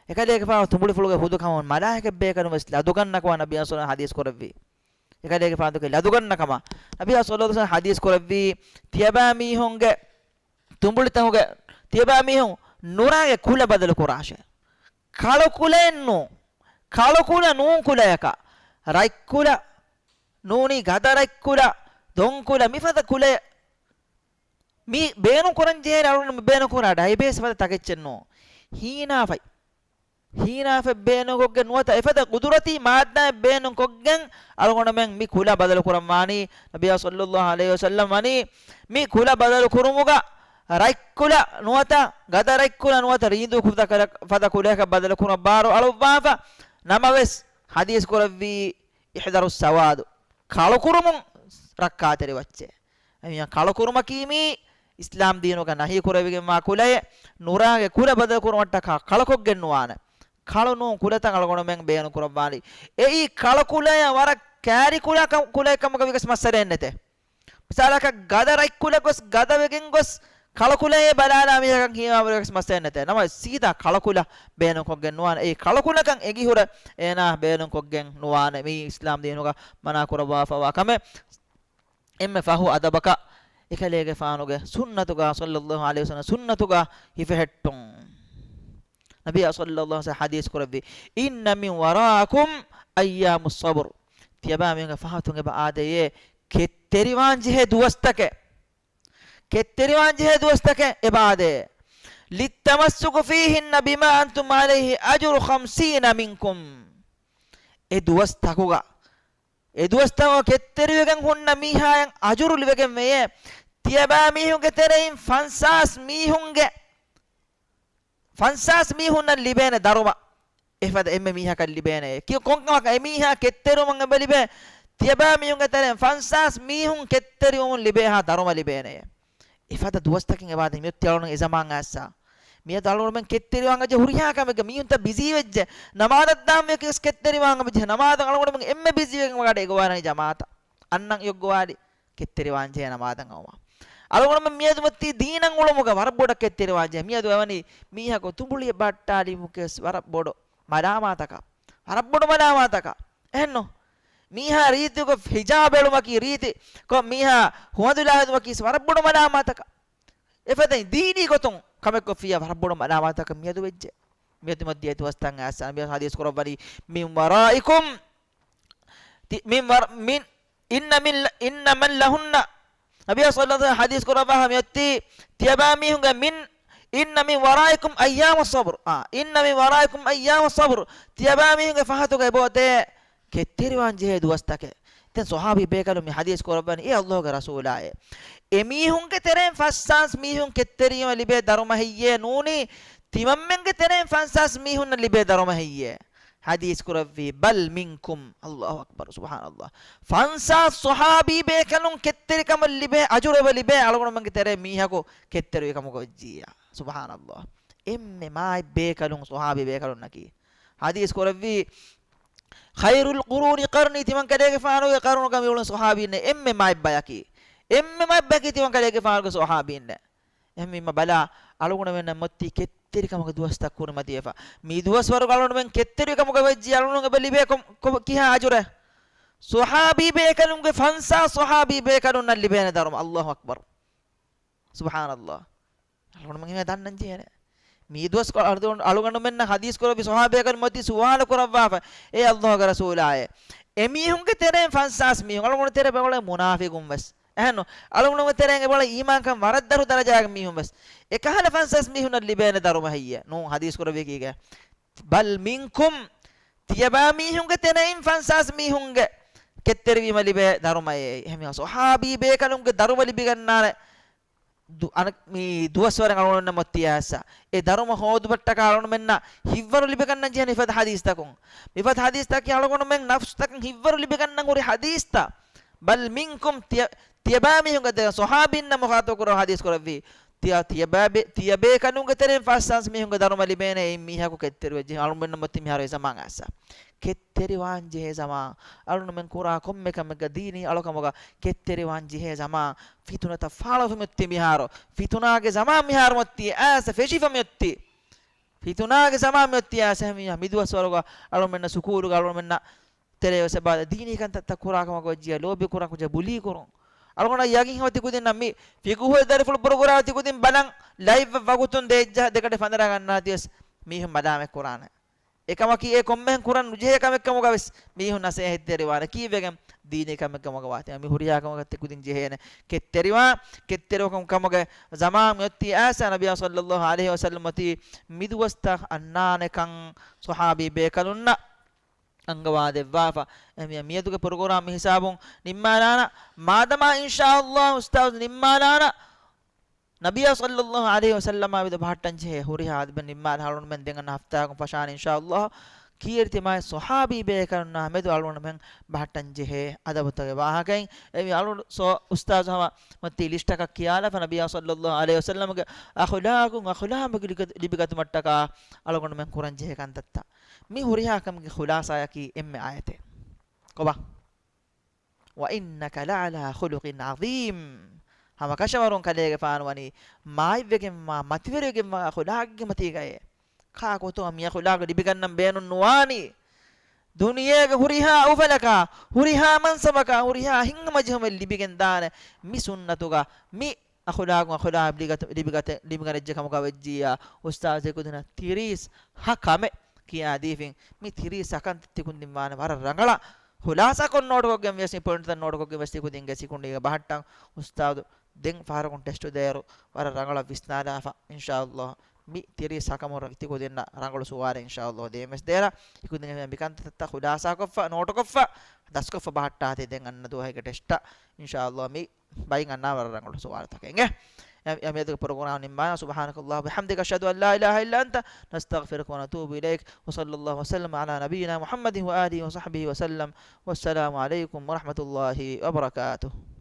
އެކަލޭގެފާނު ތުނބުޅިފުޅުގެ ހުދު ކަމުން މަލާއިކަ ބޭކަލުން ވެސް ލަދުގަންނަ ކަމަށް ނަބިއްޔާ ޞައްލައްލާހު ޢަލައިހި ވަސައްލަމް ޙަދީޘް ކުރެއްވި. އެކަލޭގެފާނު ދެކެ ލަދުގަންނަ ކަމަށް ނަބިއްޔާ ޞައްލައްލާހު ޢަލައިހި ވަސައްލަމް ޙަދީޘް ކުރެއްވީ. ތިޔަބައިމީހުންގެ ތުނބުޅިތަކުގެ، ތިޔަބައިމީހުން ނުރާގެ ކުލަ ބަދަލު ކުރާށޭ. ކަޅު ކުލައެއް ނޫން. ކަޅު ކުލަ ނޫން ކުލަޔަކަށް. ރަތްކުލަ، ނޫނީ ގަދަ ރަތްކުލަ، ދޮންކުލަ، މިފަދަ ކުލައެއް. މި ބޭނުން ކުރަން ޖެހޭ އަޅުގަނޑު މި ބޭނުން ކުރާ ޑައިބޭސް ފަދަ ތަކެއްޗެއް ނޫން. ހީނާފަތް. ހީނާފަތް ބޭނުންކޮށްގެން ނުވަތަ އެފަދަ ގުދުރަތީ މާއްދާއެއް ބޭނުންކޮށްގެން އަޅުގަނޑުމެން މި ކުލަ ބަދަލުކުރަން ވާނީ. ނަބިއްޔާ ޞައްލައްލާހު ޢަލައިހި ވަސައްލަމް ވަނީ މި ކުލަ ބަދަލުކުރުމުގަ ރަތްކުލަ ނުވަތަ ގަދަ ރަތްކުލަ ނުވަތަ ރީނދޫ ކުދަ ކަލަ-، ފަދަ ކުލަޔަކަށް ބަދަލުކުރުމަށް ބާރު އަޅުއްވާފަ. ނަމަވެސް ޙަދީޘް ކުރެއްވީ، احذروا السواد، ކަޅުކުރުމުން ރައްކާތެރިވައްޗޭ. އެހެންވީމަ ކަޅުކުރުމަކީ މީ އިސްލާމް ދީނުގަ ނަހީ ކުރެވިގެންވާ ކުލައެއް. ނުރާގެ ކުލަ ބަދަލުކުރުމަށްޓަކާ ކަޅުކޮށްގެން ނުވާނެ. ކަޅު ނޫން ކުލަތައް އަޅުގަނޑުމެން ބޭނުން ކުރައްވާނީ. އެއީ ކަޅު ކުލަޔަށް ވަރަށް ކާރި ކުލަ ކަ-، ކުލައެއް ކަމުގަ ވިޔަސް މައްސަލައެއް ނެތޭ. މިސާލަކަށް ގަދަ ރަތްކުލަ ގޮސް ގަދަވެގެން ގޮސް ކަޅު ކުލައޭ ބަލާލާ މީހަކަށް ހީވާ ވަރަށް ވެސް މައްސަލައެއް ނެތޭ. ނަމަ ސީދާ ކަޅު ކުލަ ބޭނުންކޮށްގެން ނުވާނެ. އެއީ ކަޅު ކުލަކަން އެނގިހުރެ އޭނާ ބޭނުންކޮށްގެން ނުވާނެ. މީ އިސްލާމް ދީނުގަ މަނާ ކުރައްވާފަވާ ކަމެއް. އެންމެ ފަހު އަދަބަކަށް އެކަލޭގެފާނުގެ ސުންނަތުގަ، ޞައްލައްލާހު ޢަލައިހި ވަސައްލަމް ސުންނަތުގަ ހިފެހެއްޓުން. ނަބިއްޔާ ޞައްލައްލާހު ޢަލައިހި ވަސައްލަމް ޙަދީޘް ކުރެއްވި، إن من ورائكم أيام الصبر. ތިޔަބައިމީހުންގެ ފަހަތުން އެބަ އާދޭ ކެތްތެރިވާން ޖެހޭ ދުވަސްތަކެއް. ކެތްތެރިވާން ޖެހޭ ދުވަސްތަކެއް އެބަ އާދޭ. للتمسك فيهن بما أنتم عليه أجر خمسين منكم. އެ ދުވަސްތަކުގަ އެ ދުވަސްތަކުގަ ކެތްތެރިވެގެން ހުންނަ މީހާޔަށް އަޖުރު ލިބެގެން ވެޔޭ. ތިޔަބައިމީހުންގެ ތެރެއިން ފަންސާސް މީހުންގެ، ފަންސާސް މީހުންނަށް ލިބޭނެ ދަރުމަ އެފަދަ އެންމެ މީހަކަށް ލިބޭނެ. ކި-، ކޮންކަމަކަށް އެ މީހާ ކެތްތެރިވުމަށް އެބަ ލިބޭ؟ ތިޔަބައިމީހުންގެ ތެރެއިން ފަންސާސް މީހުން ކެތްތެރިވުމުން ލިބޭހާ ދަރުމަ ލިބޭނެ. އެފަދަ ދުވަސްތަކެއް އެބަ އާދޭ. މިއޮތީ އަޅުގަނޑު އެ ޒަމާން އައިސްސާ. މިއަދު އަޅުގަނޑުމެން ކެތްތެރިވާން އެއްޗެއް ހުރިހާ ކަމެއްގަ މީހުންތައް ބިޒީ ވެއްޖެ. ނަމާދަށް ދާން ވެސް ކެތްތެރިވާން އެބަޖެހޭ. ނަމާދަށް އަޅުގަނޑުމެން އެންމެ ބިޒީ ވެގެން ވަޑައިގަންނަވާނީ ޖަމާޢަތަށް. އަންނަން އިޔޮއްގޮވާލި ކެތްތެރިވާން ޖެހޭ ނަމާދަށް އައުމަށް. އަޅުގަނޑުމެން މިއަދު މަތީ ދީނަށް އުޅުމުގަ ވަރަށް ބޮޑަށް ކެތްތެރިވާން ޖެހޭ. މިއަދު އެވަނީ މީހަކު ތުނބުޅިއެއް ބައްޓާލީމަކީ ވަރަށް ބޮޑު މަލާމާތަކަށް. ވަރަށް ބޮޑު މަލާމާތަކަށް. އެހެންނު؟ މީހާ ރީތިކޮށް ހިޖާބް އެޅުމަކީ ރީތި ކޮށް މީހާ ހުވަނދުލާ ހެދުމަކީ ވަރަށް ބޮޑު މަލާމާތަކަށް. އެފަދައިން ދީނީ ގޮތުން ކަމެއް ކޮށްފިއްޔާ ވަރަށް ބޮޑު މަލާމާތަކަށް މިއަދު ވެއްޖެ. މިއަދު މަތީ އެ ދުވަސްތައް އައިސް ނަބީ ޙަދީޘް ކުރައްވަނީ، من ورائكم، ތި-، من ور-، من، إن من، إن من لهن. ނަބީ ޞައްލައްލާހު ޢަލައިހި ވަސައްލަމް ޙަދީޘް ކުރައްވާ މިއޮތީ، ތިޔަބައިމީހުންގެ މިން، إن من ورائكم أيام الصبر. އާ، إن من ورائكم أيام الصبر. ތިޔަބައިމީހުންގެ ފަހަތުގައި އެބައޮތޭ ކެތްތެރިވާން ޖެހޭ ދުވަސްތަކެއް. ދެން ޞަޙާބީ ބޭކަލުން މި ޙަދީޘް ކުރައްވަނީ، އޭ ﷲ ގެ ރަސޫލާއޭ، އެމީހުންގެ ތެރެއިން ފަންސާސް މީހުން ކެތްތެރިވީމަ ލިބޭ ދަރުމަ ހެއްޔޭ؟ ނޫނީ، ތިމަންމެންގެ ތެރެއިން ފަންސާސް މީހުންނަށް ލިބޭ ދަރުމަ ހެއްޔޭ؟ ޙަދީޘް ކުރެއްވީ، "ބަލް މިންކުމް." ﷲ އަކްބަރު، ސުބްޙާނަﷲ. ފަންސާސް ޞަޙާބީ ބޭކަލުން ކެތްތެރިކަމަށް ލިބޭ އަޖުރެއް އެބަ ލިބޭ އަޅުގަނޑުމެންގެ ތެރޭ މީހަކު ކެތްތެރިވި ކަމަކަށް ވެއްޖިއްޔާ. ސުބްޙާނަﷲ. އެންމެ މާތް ބޭކަލުން ޞަޙާބީ ބޭކަލުންނަކީ. ޙަދީޘް ކުރެއްވީ، "ޚައިރުލް ޤުރޫނި ޤަރްނީ." ތިމަންކަލޭގެފާނުގެ ޤަރުނުގަ މިއުޅުނު ޞަޙާބީންނޭ އެންމެ މާތް ބަޔަކީ. އެންމެ މާތް ބަޔަކީ ތިމަންކަލޭގެފާނުގެ ޞަޙާބީންނޭ. އެހެންވީމަ ބަލާ، އަޅުގަނޑުމެންނަށް މޮތީ ކެތްތެރިކަމުގެ ދުވަސްތައް ކުރިމަތިވެފަ. މި ދުވަސްވަރުގަ އަޅުގަނޑުމެން ކެތްތެރިކަމުގަ ވެއްޖި އަޅުގަނޑު އެބަ ލިބޭ ކޮ-، ކޮ-، ކިހާ އަޖުރެއް؟ ޞަޙާބީ ބޭކަލުންގެ ފަންސާސް ޞަޙާބީ ބޭކަލުންނަށް ލިބޭނެ ދަރުމަ. ﷲ އަކްބަރު. ސުބްޙާނަﷲ. އަޅުގަނޑުމެން އެހެން ދަންނަން ޖެހޭނެ. މީ ދުވަސް އަޅު-، އަޅުގަނޑުމެންނަށް ޙަދީޘް ކުރެއްވި ޞަޙާބީ ބޭކަލުން މޮތީ ސުވާލު ކުރައްވާފަ، "އޭ ﷲ ގެ ރަސޫލާއޭ، އެމީހުންގެ ތެރެއިން ފަންސާސް މީހުން" އަޅުގަނޑު ތެރޭ ބައިވަރު މުނާފިޤުން ވެސް. އެހެންނު، އަޅުގަނޑުގެ ތެރެއިން އެބައިވަރު އީމާންކަން ވަރަށް ދަށު ދަރަޖާގެ މީހުން ވެސް. އެކަހަލަ ފަންސާސް މީހުންނަށް ލިބޭނެ ދަރުމަ ހެއްޔޭ؟ ނޫން، ޙަދީޘް ކުރެއްވީ ކީކޭ؟ "ބަލް މިންކުމް." ތިޔަބާ މީހުންގެ ތެރެއިން ފަންސާސް މީހުންގެ ކެތްތެރިވީމަ ލިބޭ ދަރުމައޭ. އެހެންވީމަ ޞަޙާބީ ބޭކަލުންގެ ދަރުމަ ލިބިގަންނާނެ. ދު-، އަނެއް މި ދުވަސްވަރެއް އަޅުގަނޑުމެންނަށް މޮތި އައިސް، އެ ދަރުމަ ހޯދުމަށްޓަކާ އަޅުގަނޑުމެންނަށް ހިތްވަރު ލިބިގަންނަން ޖެހޭނެ މިފަދަ ޙަދީޘްތަކުން. މިފަދަ ޙަދީޘްތަކީ އަޅުގަނޑުމެން ނަފްސުތަކުން ހިތްވަރު ލިބިގަންނަން ހުރި ޙަދީޘްތައް. "ބަލް މިންކުމް" ތިޔަ-، ތިޔަބާ މީހުންގެ ދެ-، ޞަޙާބީންނަށް މުޚާޠަބު ކުރައްވާ ޙަދީޘް ކުރެއްވީ. ތިޔަ-، ތިޔަބާ ބޭ-، ތިޔަބޭކަލުންގެ ތެރެއިން ފަންސާސް މީހުންގެ ދަރުމަ ލިބޭނެ އެއިން މީހަކު ކެތްތެރިވެއްޖެ. އަޅުގަނޑުމެންނަށް މޮތީ މިހާރު އެ ޒަމާން އައިސް. ކެތް ތެރިވާން ޖެހޭ ޒަމާން، އަޅުގަނޑުމެން ކުރާ ކޮންމެ ކަމެއްގަ ދީނީ އަޅުކަމުގަ ކެތްތެރިވާން ޖެހޭ ޒަމާން، ފިތުނަތައް ފާޅުވެފަ މިއޮތީ މިހާރު. ފިތުނާގެ ޒަމާން މިހާރު މޮތީ އައިސް ފެށިފަ މިއޮތީ. ފިތުނާގެ ޒަމާން މިއޮތީ އައިސް އެހެންވީމަ މި ދުވަސްވަރުގަ އަޅުގަނޑުމެންނަށް ސުކޫލުގަ އަޅުގަނޑުމެންނަށް ތެރޭވެސް އެބަ ދީނީ ކަންތައްތައް ކުރާ ކަމަކަށް ވެއްޖިއްޔާ ލޯބި ކުރާ ކުޖާ ބުލީ ކުރުން. އަޅުގަނޑަށް ޔަގީން ހަމަ ތިކުދިންނަށް މި ފިޤުހު ދަރިފުޅު ޕްރޮގްރާމް ތިކުދިން ބަލަން ލައިވް ވަގުތުން ދޭއްޖަ ދެގަނޑެއް ފަންދަރާ ގަންނާތީވެސް މީހުން މަލާމަތް ކުރާނެ. އެކަމަކީ އެ ކޮންމެހެން ކުރަން ނުޖެހޭ ކަމެއް ކަމުގަ ވެސް މީހުން ނަސޭހަތް ދެރިވާނެ. ކީއްވެގެން؟ ދީނީ ކަމެއް ކަމުގަ ވާތީ. މި ހުރިހާ ކަމަކަށް ތިކުދިން ޖެހޭނެ ކެތްތެރިވާން. ކެތްތެރިވުމުގެ ޒަމާން މިއޮތީ އައިސް ނަބިއްޔާ ޞައްލައްލާހު ޢަލައިހި ވަސައްލަމް އޮތީ މި ދުވަސްތައް އަންނާނެކަން ޞަޙާބީ ބޭކަލުންނަށް އަންގަވާ ދެއްވާފަ. އެ މި-، މިއަދުގެ ޕްރޮގްރާމް މި ހިސާބުން ނިންމާލާނަ. މާދަމާ އިންޝާﷲ އުސްތާޛު ނިންމާލާނަ، ނަބިއްޔާ ޞައްލައްލާހު ޢަލައިހި ވަސައްލަމާ ވިދަ ބަހައްޓަން ޖެހޭ ހުރިހާ އަދަބެއް ނިންމާލަ އަޅުގަނޑުމެން ދެން އަންނަ ހަފްތާއަކުން ފަށާނެ އިންޝާﷲ. ކީރިތި މާތް ޞަޙާބީ ބޭކަލުންނާ މެދު އަޅުގަނޑުމެން ބަހައްޓަން ޖެހޭ އަދަބުތަކުގެ ވާހަކައިން. އެ މި އަޅު ސޯ އުސްތާޛު ހަމަ މަތީ ލިސްޓަކަށް ކިޔާލާފަ، ނަބިއްޔާ ޞައްލައްލާހު ޢަލައިހި ވަސައްލަމްގެ އަޚުލާޤުން އަޚުލާޤު ލިބިގަ-، ލިބިގަތުމަށްޓަކާ އަޅުގަނޑުމެން ކުރަން ޖެހޭ ކަންތައްތައް. މި ހުރިހާ ކަމުގެ ޚުލާޞާއަކީ އެންމެ އާޔަތެއް. ކޮބާ؟ "وإنك لعلى خلق عظيم." ހަމަ ކަށަވަރުން ކަލޭގެފާނު ވަނީ މާތްވެގެންވާ، މަތިވެރިވެގެންވާ އަޚުލާގެއްގެ މަތީގައޭ. ކާކު އޮތޯ މި އަޚުލާގު ލިބިގަންނަން ބޭނުން ނުވާނީ؟ ދުނިޔޭގެ ހުރިހާ އުފަލަކާ، ހުރިހާ މަންސަބަކާ، ހުރިހާ ހިތްހަމަޖެހުމެއް ލިބިގެން ދާނެ މި ސުންނަތުގަ، މި އަޚުލާގު، އަޚުލާގު ލިބިގަތު-، ލިބިގަތެ-، ލިބިގަނެއްޖެ ކަމުގަ ވެއްޖިއްޔާ، އުސްތާޛު ތިކުދިންނަށް ތިރީސް ހަ ކަމެއް ކިޔާދީފިން. މި ތިރީސް ހަ ކަންތައް ތިކުދިން ވާނެ ވަރަށް ރަނގަޅަށް ޚުލާޞާކޮށް ނޯޓުކޮށްގެން ވިޔަސް، މި ޕޮއިންޓްތައް ނޯޓުކޮށްގެން ވިޔަސް ތިކުދިންގެ ސިކުނޑީގަ ބަހައްޓަން. އުސްތާޛު ދެން ފަހަރަކުން ޓެސްޓު ދޭއިރު ވަރަށް ރަނގަޅަށް ވިސްނާލާފަ، އިންޝާﷲ. މި ތިރީސް ހަ ކަމުން ތިކުދިންނަށް ރަނގަޅު ސުވާލެއް އިންޝާﷲ ދޭން ވެސް ދޭނަން. ތިކުދިން މި ކަންތައްތައް ޚުލާޞާކޮށްފަ، ނޯޓުކޮށްފަ، ދަސްކޮށްފަ ބަހައްޓާތި ދެން އަންނަ ދުވަހުގެ ޓެސްޓަށް އިންޝާﷲ. މި ބައިން އަންނާ ވަރަށް ރަނގަޅު ސުވާލުތަކެއް އިނގޭ. އެ-، އެ މިއަދުގެ ޕްރޮގްރާމް ނިންމާނަ. سبحانك اللهم وبحمدك، أشهد أن لا إله إلا أنت، نستغفرك ونتوب إليك، وصلى الله وسلم على نبينا محمد وآله وصحبه وسلم، والسلام عليكم ورحمة الله وبركاته.